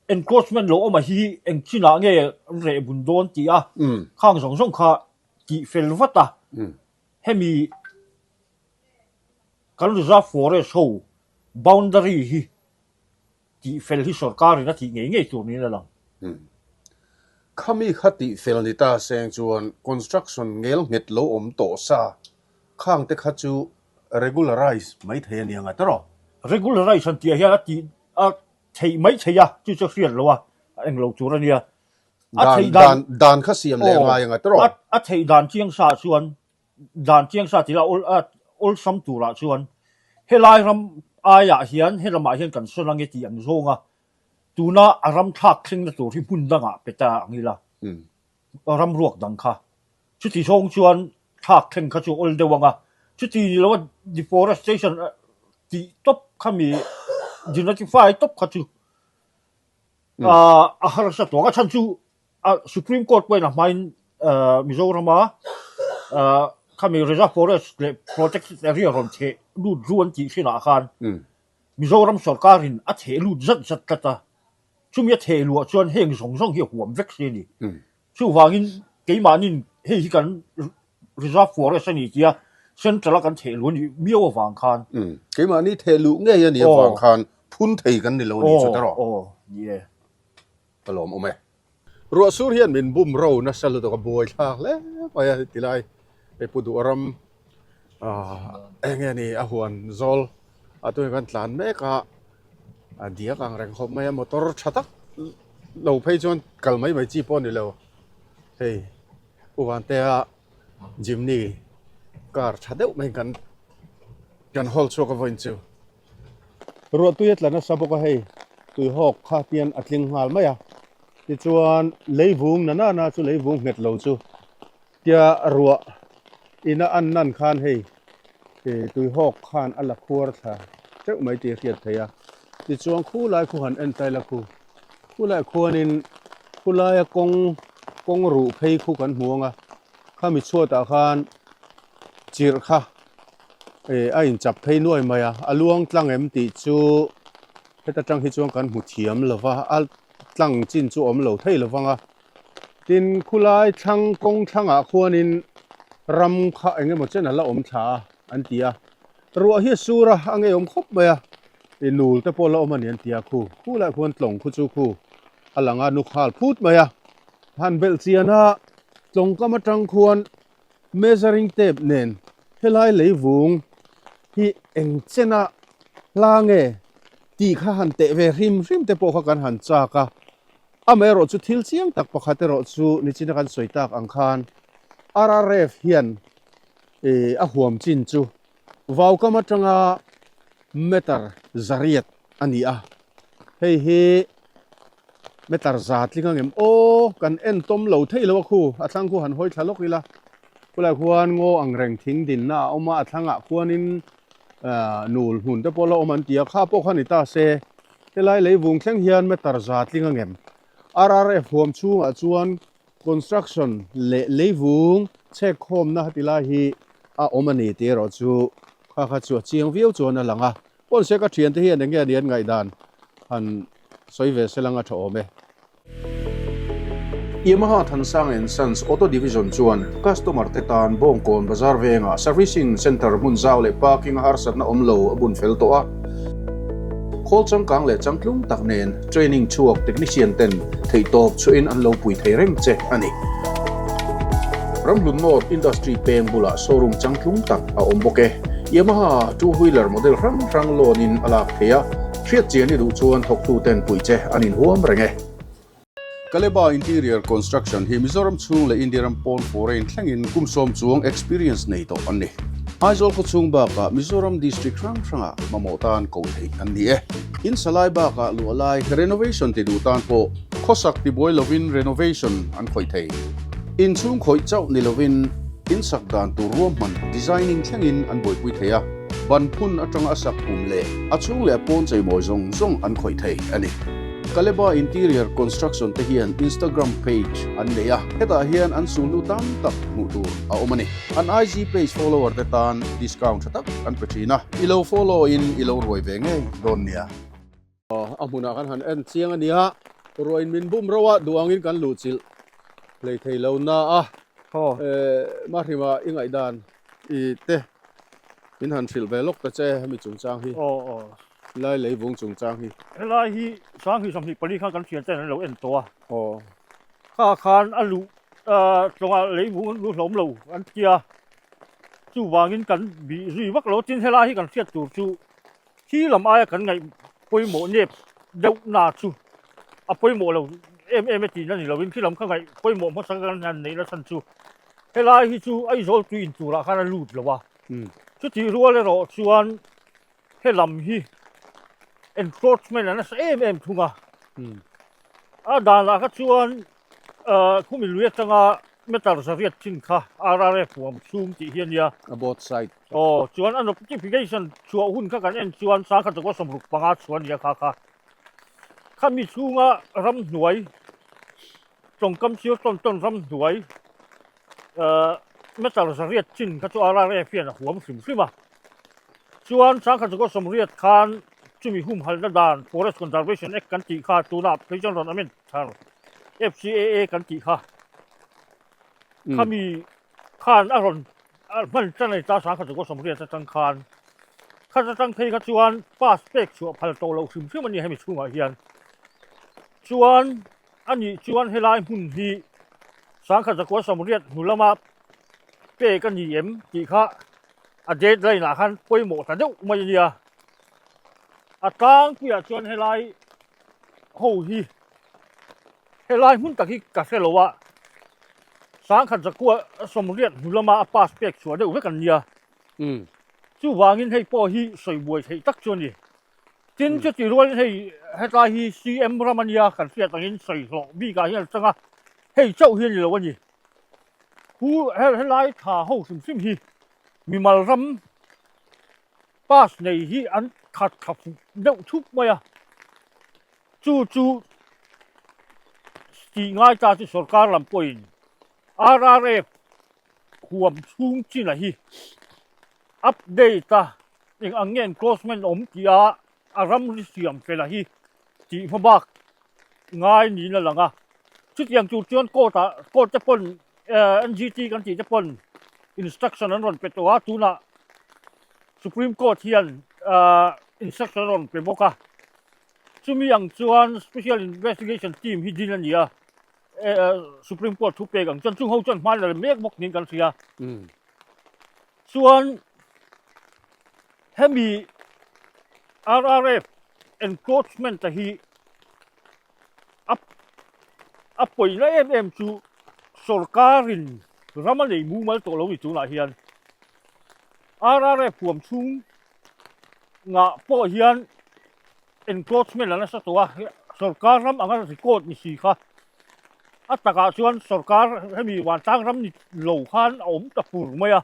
encroachment lo awm a hi eng chinah nge an reh bun dawn tih a, khang zawng zawng kha tihfel vat a, hemi kan reserve forest ho boundary hi tihfel hi sorkarin a tih ngei ngei tur niin a lang. Khami kha tihfel ni ta seng chuan construction ngel nghet lo awm tawh sa khang te kha chu regularize mai thei a ni ang a tawrh? Regularize han tih ah hian a tih a theih mai thei a, chu chu hriat lo a, englo tur a nia. A theih dan dan kha siam leh ngai ang a tawrh? A theih dan chiang sa chuan Dan chiang sa tila awl a awlsam turah chuan helai ram aiah hian he lamah hian kan sawn ange tih an zawng a, tuna a ram thlak thlengna tur hi hmun dangah pe ta ang ila, ram ruak dang kha. Chuti zawng chuan thlak thleng kha chu awl deuh ang a, chuti ni loa deforestation tih tawp kha mi denotify tawp kha chu a harsa tawh ang a, chhan chu A Supreme Court pawhin a hmain Mizorama khami Reserve Forest leh Protected Area rawn theh lut zu an tih hrinah khan Mizoram sorkarin a theh lut zat zat tlat a, chumi a theh luah chuan heng zawng zawng hi a huam vek si a ni. Chuvangin keimahnin hei hi kan Reserve Forest a ni tia Central a kan theh luh a nih miau avang khan. Keimahni theh luh ngei a nih avang khan phun thei kan ni lo a nih chu tawrh. Aw, ni e. Ka lawm awm e. Ruah sur hian min bum ro nasa lutuk a buai thlak hle mai a tilai hei pu duh ram ah eng nge ni a huan zawl ah tun kan tlan mek a a diak ang reng khawp mai a motor tha tak lo phei chuan kal mai mai chi pawh a ni lo hei u Vantea Jimny car tha deuh mai kan kan hawl chhuak a vawiin chu. Ruahtui a tla nasa bawk a hei tuihawk kha tian a tling nghal mai a tichuan leivung na nana chu leivung nghet lo chu tia ruah ina an nan khan hei ih tuihawk khan a la khuar thla teuh mai tih a hriat theih a tichuan khulai khu han en taila khu khulai khuanin khulaia kawng kawng ruh phei khu kan hmu ang a khami chhuatah khan chirh kha eh a inchap phei nuai mai a a luang tlang em tih chu heta tang hi chuan kan hmu thiam lo va a tlang chin chu awm lo thei lo vang a tin khulai thlang kawng thlangah khuanin ram kha eng emaw chen a la awm thla a an ti a ruah hi a sur a a ngeiawm khawp mai a ih nul te pawh la awm a ni an ti a khu khulaiah khuan tlawng khu chu khu a lang a nukhal phut mai a han belh chian a tlawng kam atang khuan Measuring tape nen helai leivung hi eng chena hla nge tih kha han teh ve hrim hrim te pawh kha kan han chak a, amaherawh chu thil chiang tak pakhat erawh chu nichina kan sawi tak ang khan RRF hian ih a huam chin chu vaukam atanga meter zariat a ni a, hei hi meter za tling ang em aw kan en tawm lo thei lo a khu a thlang khu han hawi thla lawk ila khulai khuan ngaw ang reng thing dinna a awm a a thlangah khuanin ah nul hmun te pawh la awm an ti a kha pawh kha ni ta se helai leivung thleng hian meter za tling ang em R_R_F huam chhungah chuan construction leh leivung chhek khawmna ti lai hi a awm a ni tih erawh chu kha kha chu a chiang viau chuan a lang a. Pawn se ka thiante hian eng nge ni an ngaihdan han sawi ve se lang a tha awm e. Yamaha Thansang and Sons Auto Division chuan customer te tan Bawngkawn Bazar vengah Servicing Centre hmun zau leh parking a harsatna awm lo a bun fel tawh a. Khawl changkang leh changtlung tak nen training chhuak technician ten theihtawp chhuahin an lo pui thei reng che a ni. Ramhlun North Industry peng bulah showroom changtlung tak a awm bawk e. Yamaha two wheeler model hrang hrang loan in a lak thei a, hriat chian i duh chuan thawktu ten puih che an inhuam reng e. Kaleba Interior Construction hi Mizoram chhung leh India ram pawn foreign thlengin kum sawm chuang experience nei tawh an ni. Aizawl khawchhung bakah Mizoram district hrang hrangah mamawh tan koh theih an ni e. In sa lai bakah luah lai renovation ti duh tan pawh khawsak tibuai lovin renovation an khawih thei. Inchhung khawih chauh ni lovin in sak dan tur ruahman designing thlengin an buaipui thei a, ban phun atanga a sak kum leh a chhung leh a pawn cheimawi zawng zawng an khawih thei a ni. Kaleba Interior Construction te hian Instagram page an nei a, hetah hian an sulhnu tam tak hmuh tur a awm a ni. An IG page follower te tan discount tha tak an pe thin a, i lo follow in i lo ruai ve ngei dawn nia. A hmunah kan han en chiang a nia, ruain min bum ro a, duh angin kan luhchilh hlei thei lo na a, Mahrima i ngaihdan i te min han hrilh ve lawk ta che hemi chungchang hi. Helai leivung chungchang hi. Helai hi 2024 khan kan thian ten an lo en tawh a. Kha khan a luh tlawnga leivung an lu hlawm lo an tia. Chuvangin kan bih zui vak lo tin helai hi kan hriat tur chu khi lam aia kan ngaih pawimawh nep deuh na chu a pawimawh lo em em e tihna ni lovin khi lam kha ngaih pawimawh hmasa kan han neih na chhan chu helai hi chu Aizawl tui in turah khan a lut lo a. Chutih rual erawh chuan He lam hi encroachment a nasa em em thung a. A danah kha chuan khumi lui atanga meter zariat chin kha RRF huam chhung tih hi a nia. A both side. Aw, chuan a notification chhuah hun kha kan en chuan sangkhat zakua 65 chhuah a nia kha kha. Khami chhunga ramhnuai tawngkam sir tawn tawn ramhnuai Meter zariat chin kha chu RRF hian a huam hrim hrim a. Chuan sangkhat zakua sawmriat khan chumi humhalna dan Forest Conservation Act kan tih kha tunah phei chuan rawn amend thar FCAA kan tih kha khami khan a rawn hman tan a ni ta sangkhat zakua sawmriat atang khan khat atang phei kha chuan pass pek chhuah phal tawh loh hrim hrim a ni hemi chhungah hian. Chuan A nih chuan helai hmun hi sangkhat zakua sawmriat hnu lama pek a ni em tih kha a deadline ah khan pawimawh ta deuh mai a nia. A tlangpuiah chuan helai ho hi helai hmun tak hi ka hre lo a, sangkhat zakua sawmriat hnu lama a pass pek chhuah deuh vek an nia. Chuvangin hei pawh hi sawi buai theih tak chu a ni. Tin chuti rualin hei hetlai hi CM ram a nia kan hriat angin sawi hlawh bikah hian a chang a, hei chauh hi a ni lo a ni. Hu helai tha ho hrim hrim hi mimal ram pass nei hi an khat thla fuh deuh thup mai a, chu chu tih ngai ta chu sorkar lam pawhin RRF huam chhung chin a hi update a Eng ang nge encroachment awm tih a a ramri siam fela hi tih hma bak ngai niin a lang a. Chutiang tur chuan court ah court te pawn NGT kan tih te pawn instruction an rawn pe tawh a, tunah Supreme Court hian instruction a rawn pe bawk a. Chumi ang chuan Special Investigation Team hi din a ni a, Supreme Court thu pek ang chuan chung ho chuan hma la mek bawk niin kan hria. Chuan hemi RRF encroachment a hi a a pawina em em chu sorkarin ram a nei mumal tawh lo ni tunah hian RRF huam chhung ngah pawh hian encroachment a nasa tawh a, sorkar ram anga record ni si kha a takah chuan sorkar hemi vantlang ram ni lo khan a awm ta fur mai a.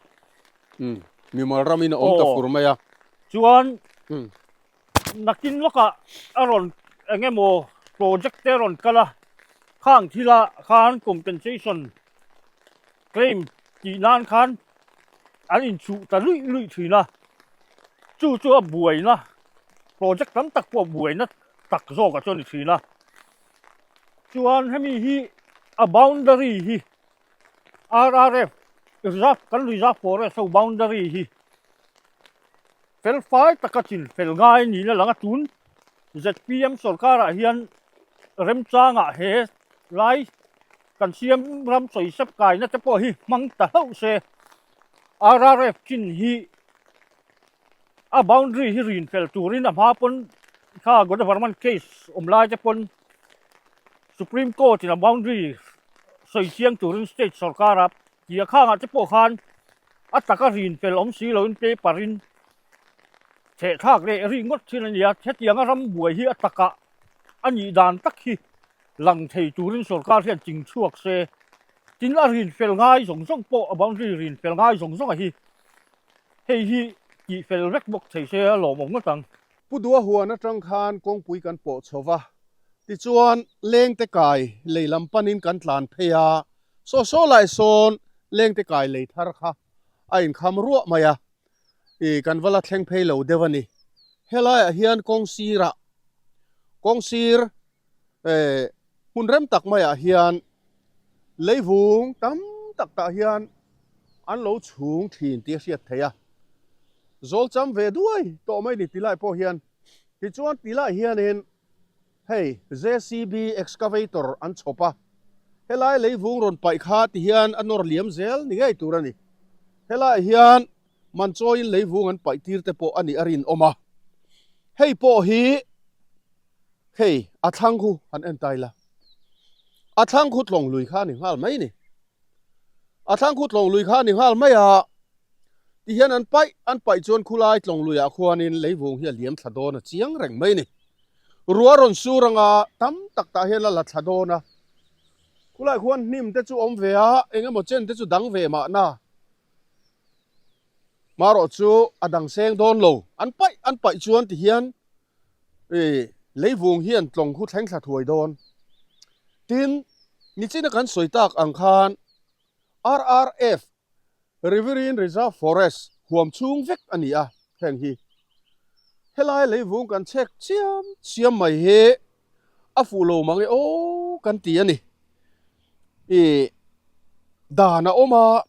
Umm, mimal ramin a awm ta fur mai a. Chuan nakin lawkah a rawn eng emaw project te a rawn kal a, khang thila khan compensation claim tih nan khan an inchuh ta luih luih thin a, chu chu a buaina project tam tak pawh buaina tak zawkah chuan a ni thin a. Chuan hemi hi a boundary hi RRF reserve kan reserve forest ho boundary hi fel fai taka chin fel ngai niin a lang a, tun zpm sorkarah hian remchangah he lai kan siam ram sawi sep kaina te pawh hi hmang ta hlauh se RRF chin hi a boundary hi rin fel turin a hma pawn kha Godavarman case awm lai te pawn. Supreme Court in a boundary sawi chiang turin state sorkar a tia khangah te pawh khan a taka rin fel awm si loin paper in theh thlak leh ri ngawt thin a ni a, hetianga ram buai hi a takah a nih dan tak hi lang thei turin sorkar hian ching chhuak se, tin a rin fel ngai zawng zawng pawh a boundary rin fel ngai zawng zawng a hi hei hi tih fel vek bawk thei se a lawmawm ngawt ang. Pu Dua huan atang khan kawngpui kan pawh chho va, tichuan lengte kai lei lam panin kan tlan phei a, saw saw lai sawn lengte kai lei thar kha a inkham ruah mai a, ih kan va la thleng phei lo deuh a ni. Helaiah hian kawng sirah kawng sir eh hmun rem tak maiah hian leivung tam tak tah hian an lo chhung thin tih a hriat theih a, zawl cham ve duai tawh mai ni tilai pawh hian tichuan tilai hianin hei JCB excavator an chhawp a, helai leivung rawn paih kha ti hian a nawr liam zel ni ngei tur a ni, helaiah hian man chawiin leivung an paih tir te pawh a nih a rinawm a, hei pawh hi. Hei a thlang khu han en ta ila, a thlang khu tlawng lui kha a ni nghal mai ni. A thlang khu tlawng lui kha a ni nghal mai a, tihian an paih an paih chuan khulai tlawng luiah khuanin leivung hi a liam thla dawn a chiang reng mai ni. Ruah rawn sur anga tam tak tah hian a la thla dawn a, khulai khuan hnim te chu awm ve a, eng emaw chen te chu dang ve mahna. Marawh chu a dang seng dawn lo, an paih an paih chuan tihian I leivung hian tlawng khu thleng thla thuai dawn. Tin, nichina kan sawi tak ang khan RRF, Riverine Reserve Forest, huam chhung vek a ni a, heng hi. Helai leivung kan chhek chiam chiam mai hi a fuh lo mang e aw kan ti a ni. I dan a awm a,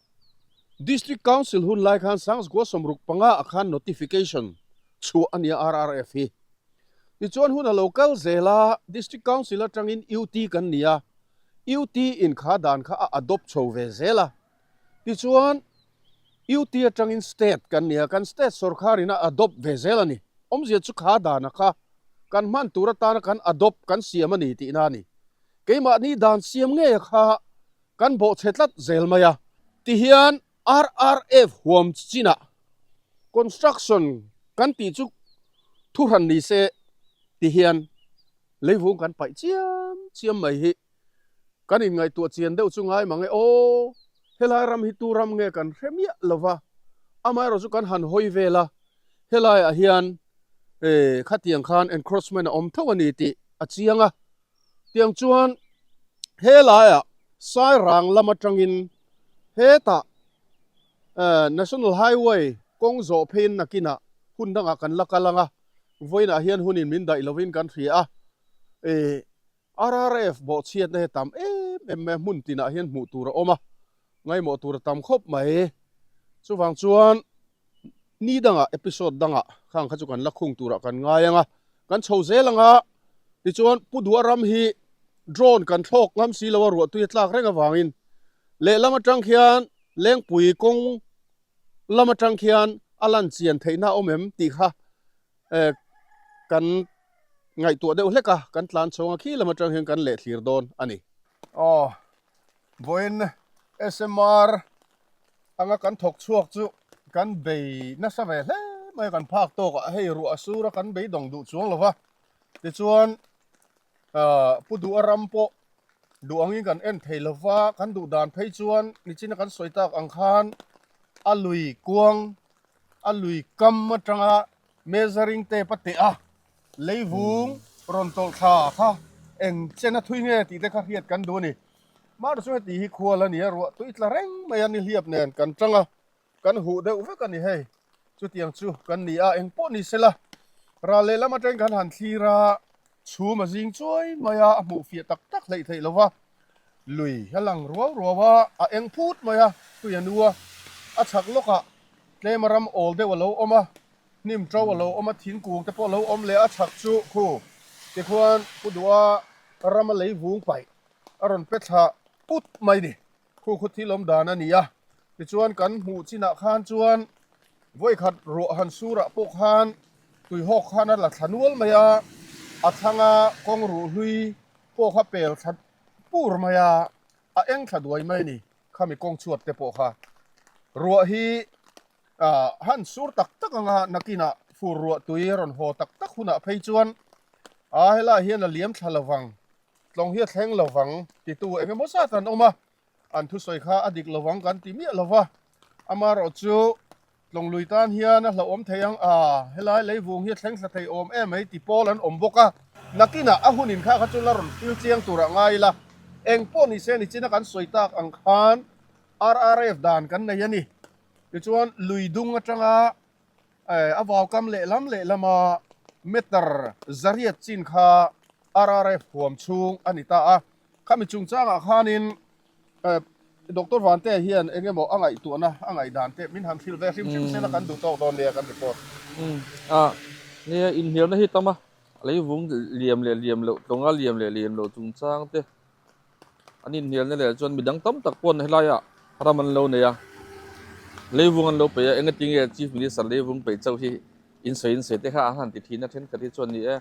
District Council hun lai khan Sangsgua 65 ah khan notification chhuah a nia RRF hi. Tichuan hun a lo kal zel a, District Council atangin UT kan ni a, UT in kha dan kha a adopt chho ve zel a. Tichuan UT atangin State kan ni a, kan State sorkar in a adopt ve zel a ni. Awmzia chu kha dana kha kan hman tur atana kan adopt kan siam a ni tihna a ni. Keimahni dan siam ngei a kha kan bawhchhe tlat zel mai a. Tihian RRF huam chinah construction kan tih chu thuhran ni se ti hian leivung kan paih chiam chiam mai hi kan inngaihtuah chian deuh chu ngai mang e aw, helai ram hi tu ram nge kan hre miah lo va, amaherawh chu kan han hawi vel a, helaiah hian khatiang khan encroachment a awm tho a ni tih a chiang a. Tiang chuan helaiah Sairang lam atangin hetah National Highway kawng zawh pheiin nakinah hun dangah kan la kal ang a, vawiinah hian hunin min daih lovin kan hria a, RRF bawhchhiatna hi a tam em em mai a, hmun tinah hian hmuh tur a awm a, ngaimawh tur a tam khawp mai. Chuvang chuan ni dangah episode dangah khang kha chu kan la khung turah kan ngai ang a, kan chho zel ang a, tichuan Pu Duha ram hi drone kan thlawk ngam si lo a ruahtui a tlak reng avangin lehlam atang khian Lengpui kawng lam atang khian a lan chian theihna a awm em tih kha eh kan ngaihtuah deuh hlek a, kan tlan chho ang a khi lam atang hian kan leh thlir dawn a ni. Aw, vawiin SMR anga kan thawk chhuak chu kan bei nasa ve hle mai a, kan phak tawk ah hei ruah a sur a kan beidawng duh chuang lo va, tichuan ah Pu Duha ram pawh duh angin kan en thei lo va, kan duh dan phei chuan nichina kan sawi tak ang khan a lui kuang a lui kam atanga measuring tape a teh a, leivung rawn tawlh thla kha eng chen a thui nge tih te kha hriat kan duh a ni. Mahni chu heti hi khual a ni a, ruah tui tla reng mai a nihliap nen kan tang a, kan huh deuh vek a ni hei. Chutiang chu kan ni a, eng pawh ni sela ral lehlam atangin kan han thlir a, chhum a zing chuai mai a, a hmuh fiah tak tak hleih theih lo va, lui a lang ruau ruau a, a eng phut mai a, tui a nu a, a chhak lawkah tlem a ram awl deuh a lo awm a, hnim to a lo awm a, thingkung te pawh a lo awm leh a, chhak chu khu tikhuan Pu Duha ram a leivung paih a rawn pe thla put mai ni. Khu khu thil awm dan a ni a, tichuan kan hmuh chinah khan chuan vawikhat ruah han surah pawh khan tuihawk khan a la thla nual mai a, a thlanga kawng ruh hlui pawh kha pel thla pur mai a, a eng thla duai mai a ni. Khami kawng chhuat te pawh kha ruah hi ah han sur tak tak anga nakinah fur ruah tui a rawn haw tak tak hunah phei chuan ah helaiah hian a liam thla lovang, tlawng hi a thleng lovang titu eng emaw zat an awm a, an thusawi kha a dik lovang kan ti miah lova, amaherawhchu Tlawng lui tan hian a hlauhawm thei ang a, helai leivung hi a thleng thla thei awm em mai ti pawl an awm bawk a. Nakinah a hun inkhah kha chu la rawn fil chiang turah ngai ila, eng pawh ni se nichina kan sawi tak ang khan RRF dan kan nei a ni. Tichuan lui dung atanga a vaukam lehlam lehlama meter zariat chin kha RRF huam chhung a ni ta a. Khami chungchangah khanin Doctor Vante hian eng emaw a ngaihtuahna a ngaihdan te min han hrilh ve hrim hrim sela kan duh tawk dawn nia kan report. A nia inhnialna hi tam a, leivung liam leh liam loh tlawnga liam leh liam loh chungchang te an inhnialna leh chuan midang tam tak pawn helaiah ram an lo nei a, leivung an lo peih a, engatinge Chief Minister leivung peih chauh hi insawi insawi te kha an han ti thin a, thenkhat hi chuan ni e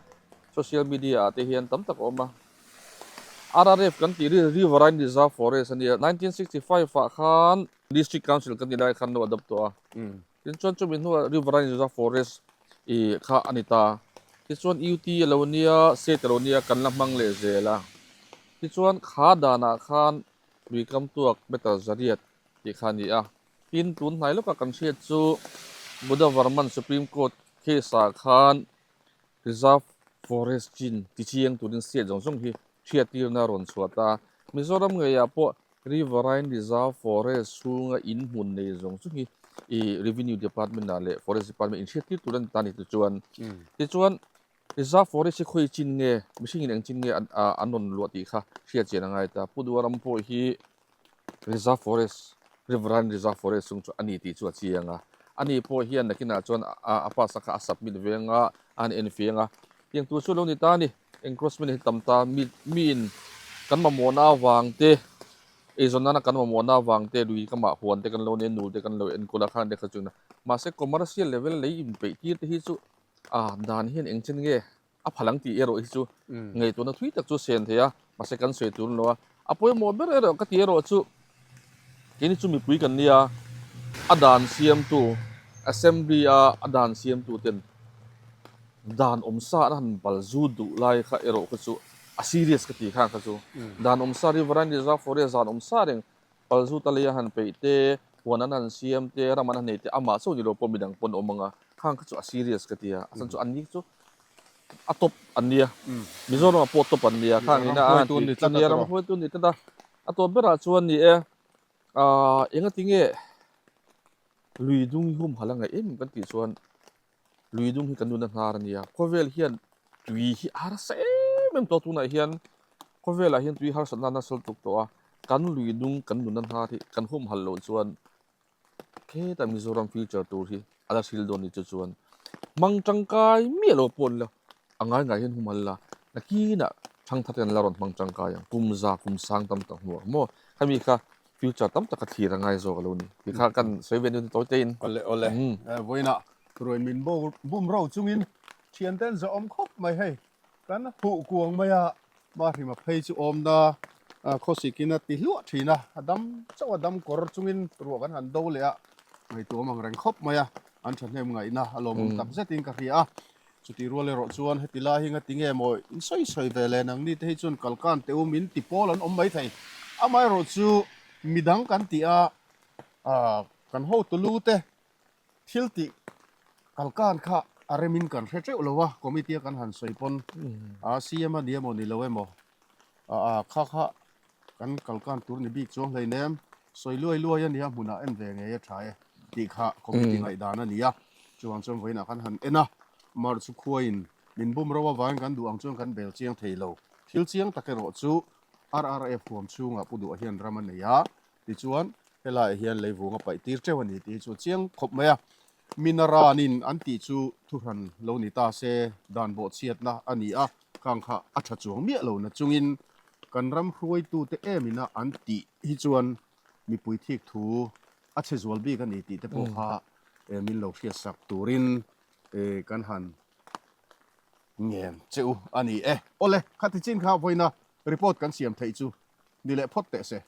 social media ah te hian tam tak a awm a. RRF kan tih Riverine Reserve Forest a nia, 1965 ah khan District Council kan tih lai khan lo adopt tawh a, tin chuan chumi hnuah Riverine Reserve Forest ih kha a ni ta, tichuan UT a lo nia, State a lo nia kan la hmang leh zel a, tichuan kha danah khan lui kam tuak meter zariat tih kha a ni a, tin tun hnai lawkah kan hriat chu Buddha Varman Supreme Court case ah khan Reserve Forest chin ti chiang turin state zawng zawng hi hriattirna a rawn chhuah ta. Mizoram ngeiah pawh Riverine Reserve Forest chhunga in hmun nei zawng zawng hi ih Revenue Department ah leh Forest Department in hriattir tur a ni ta ni tichuan. Tichuan Reserve Forest hi khawi chin nge mihringin eng chin nge an rawn luah tih kha hriat chian a ngai ta. Pu Duaram pawh hi Reserve Forest, Riverine Reserve Forest chung chu a ni tih chu a chiang a. Ani pawh hian nakinah chuan a pass a kha a submit ve anga, a han en fiang a. Tiang tur chu lo ni ta a ni. Encroachment hi tam ta, mi miin kan mamawhna avang te, eizawn nana kan mamawhna avang te, lui ka mah huan te kan lo nei, nul te kan lo enkawl a, khan te kha chu mahse commercial level lei inpeih tir te hi chu a dan hian engchen nge A phal ang tih erawh hi chu ngaihtuahna thui tak chu sen thei a, mahse kan sawi tur lo a. A pawimawh ber erawh ka tih erawh chu keini chu mipui kan nia, a dan siamtu Assembly a a dan siamtu ten dan awmsa an han bal zu duh lai kha erawh kha chu a serious ka tih khan kha chu. Dan awmsa Riverine Reserve Forest dan awmsa reng Palzu ta lei a han peih te, huan an han siam te, ram an han nei te, amah chauh ni lo pawh midang pawn awm ang a, khang kha chu a serious ka ti a, a chhan chu an ni chu a top an nia, Mizoram ah pawh top an nia, khang ina a han tih chu nia ram hruaitu ni tlat a, a tawp berah chuan ni e, ah engatinge lui dung hi humhalh a ngaih em kan tih chuan Lui dung hi kan nuna hnar a nia, khawvel hian tui hi a harsa em em tawh a, tunah hian khawvelah hian tui harsatna a nasa lutuk tawh a, kan lui dung kan nuna hnar hi kan humhalh loh chuan kheta Mizoram future tur hi a la hril dawn ni chu chuan hmang tangkai miah lo pawh ni lo, a ngai ngai hian humhalh la, nakinah thangthar hian la rawn hmang tangkai ang, kum za kum sang tam tak hnuah maw khami kha future tam tak a thlir a ngai zawk a lo ni tih kha kan sawi ve nu tawi tein. Awle awle vawiinah ruai min bum ro chungin thiante an zawh awm khawp mai hei kan huh kuang mai a Mahrima phei chu awmna khawsikin a ti hluah thin a a dam chauh a dam kawr chungin ruah kan han do leh a ngaihtuah ang reng khawp mai a an thahnem ngaihna a lawmawm tak zetin ka hria a. Chutih rual erawh chuan heti lai hi ngati nge maw in sawi sawi ve le nangni te hi chuan kalkan teh u min ti pawl an awm mai thei. Amaherawh chu midang kan tih a kan hotu lu te thil tih kalkan kha a remin kan hre teuh lo a, committee a kan han sawi pawn a CM a ni emaw ni lo emaw kha kha kan kalkan tur ni bik chuang hleinem sawi luai luai a nia hmunah en ve ngei a tha e tih kha committee ngaihdan a ni a, chuvang chuan vawiinah khan han en a, mar chu khuaiin min bum ro avangin kan duh ang chuan kan bel chiang thei lo, thil chiang tak erawh chu RRF huam chhungah pu duh hian ram a nei a, tichuan helaiah hian leivung a paih tir teuh a ni tih hi chu a chiang khawp mai a, Minaranin an tih chu thuhran lo ni ta se dan bawhchhiatna a ni a, khang kha a tha chuang miah lo na chungin kan ram hruaitute emina an tih hi chuan mipui thik thu a chhe zual bik a ni tih te pawh kha min lo hriatsak turin kan han ngen che u a ni e. Awle, khati chin kha vawiina. Report kan siam theih chu ni leh phawt teh se.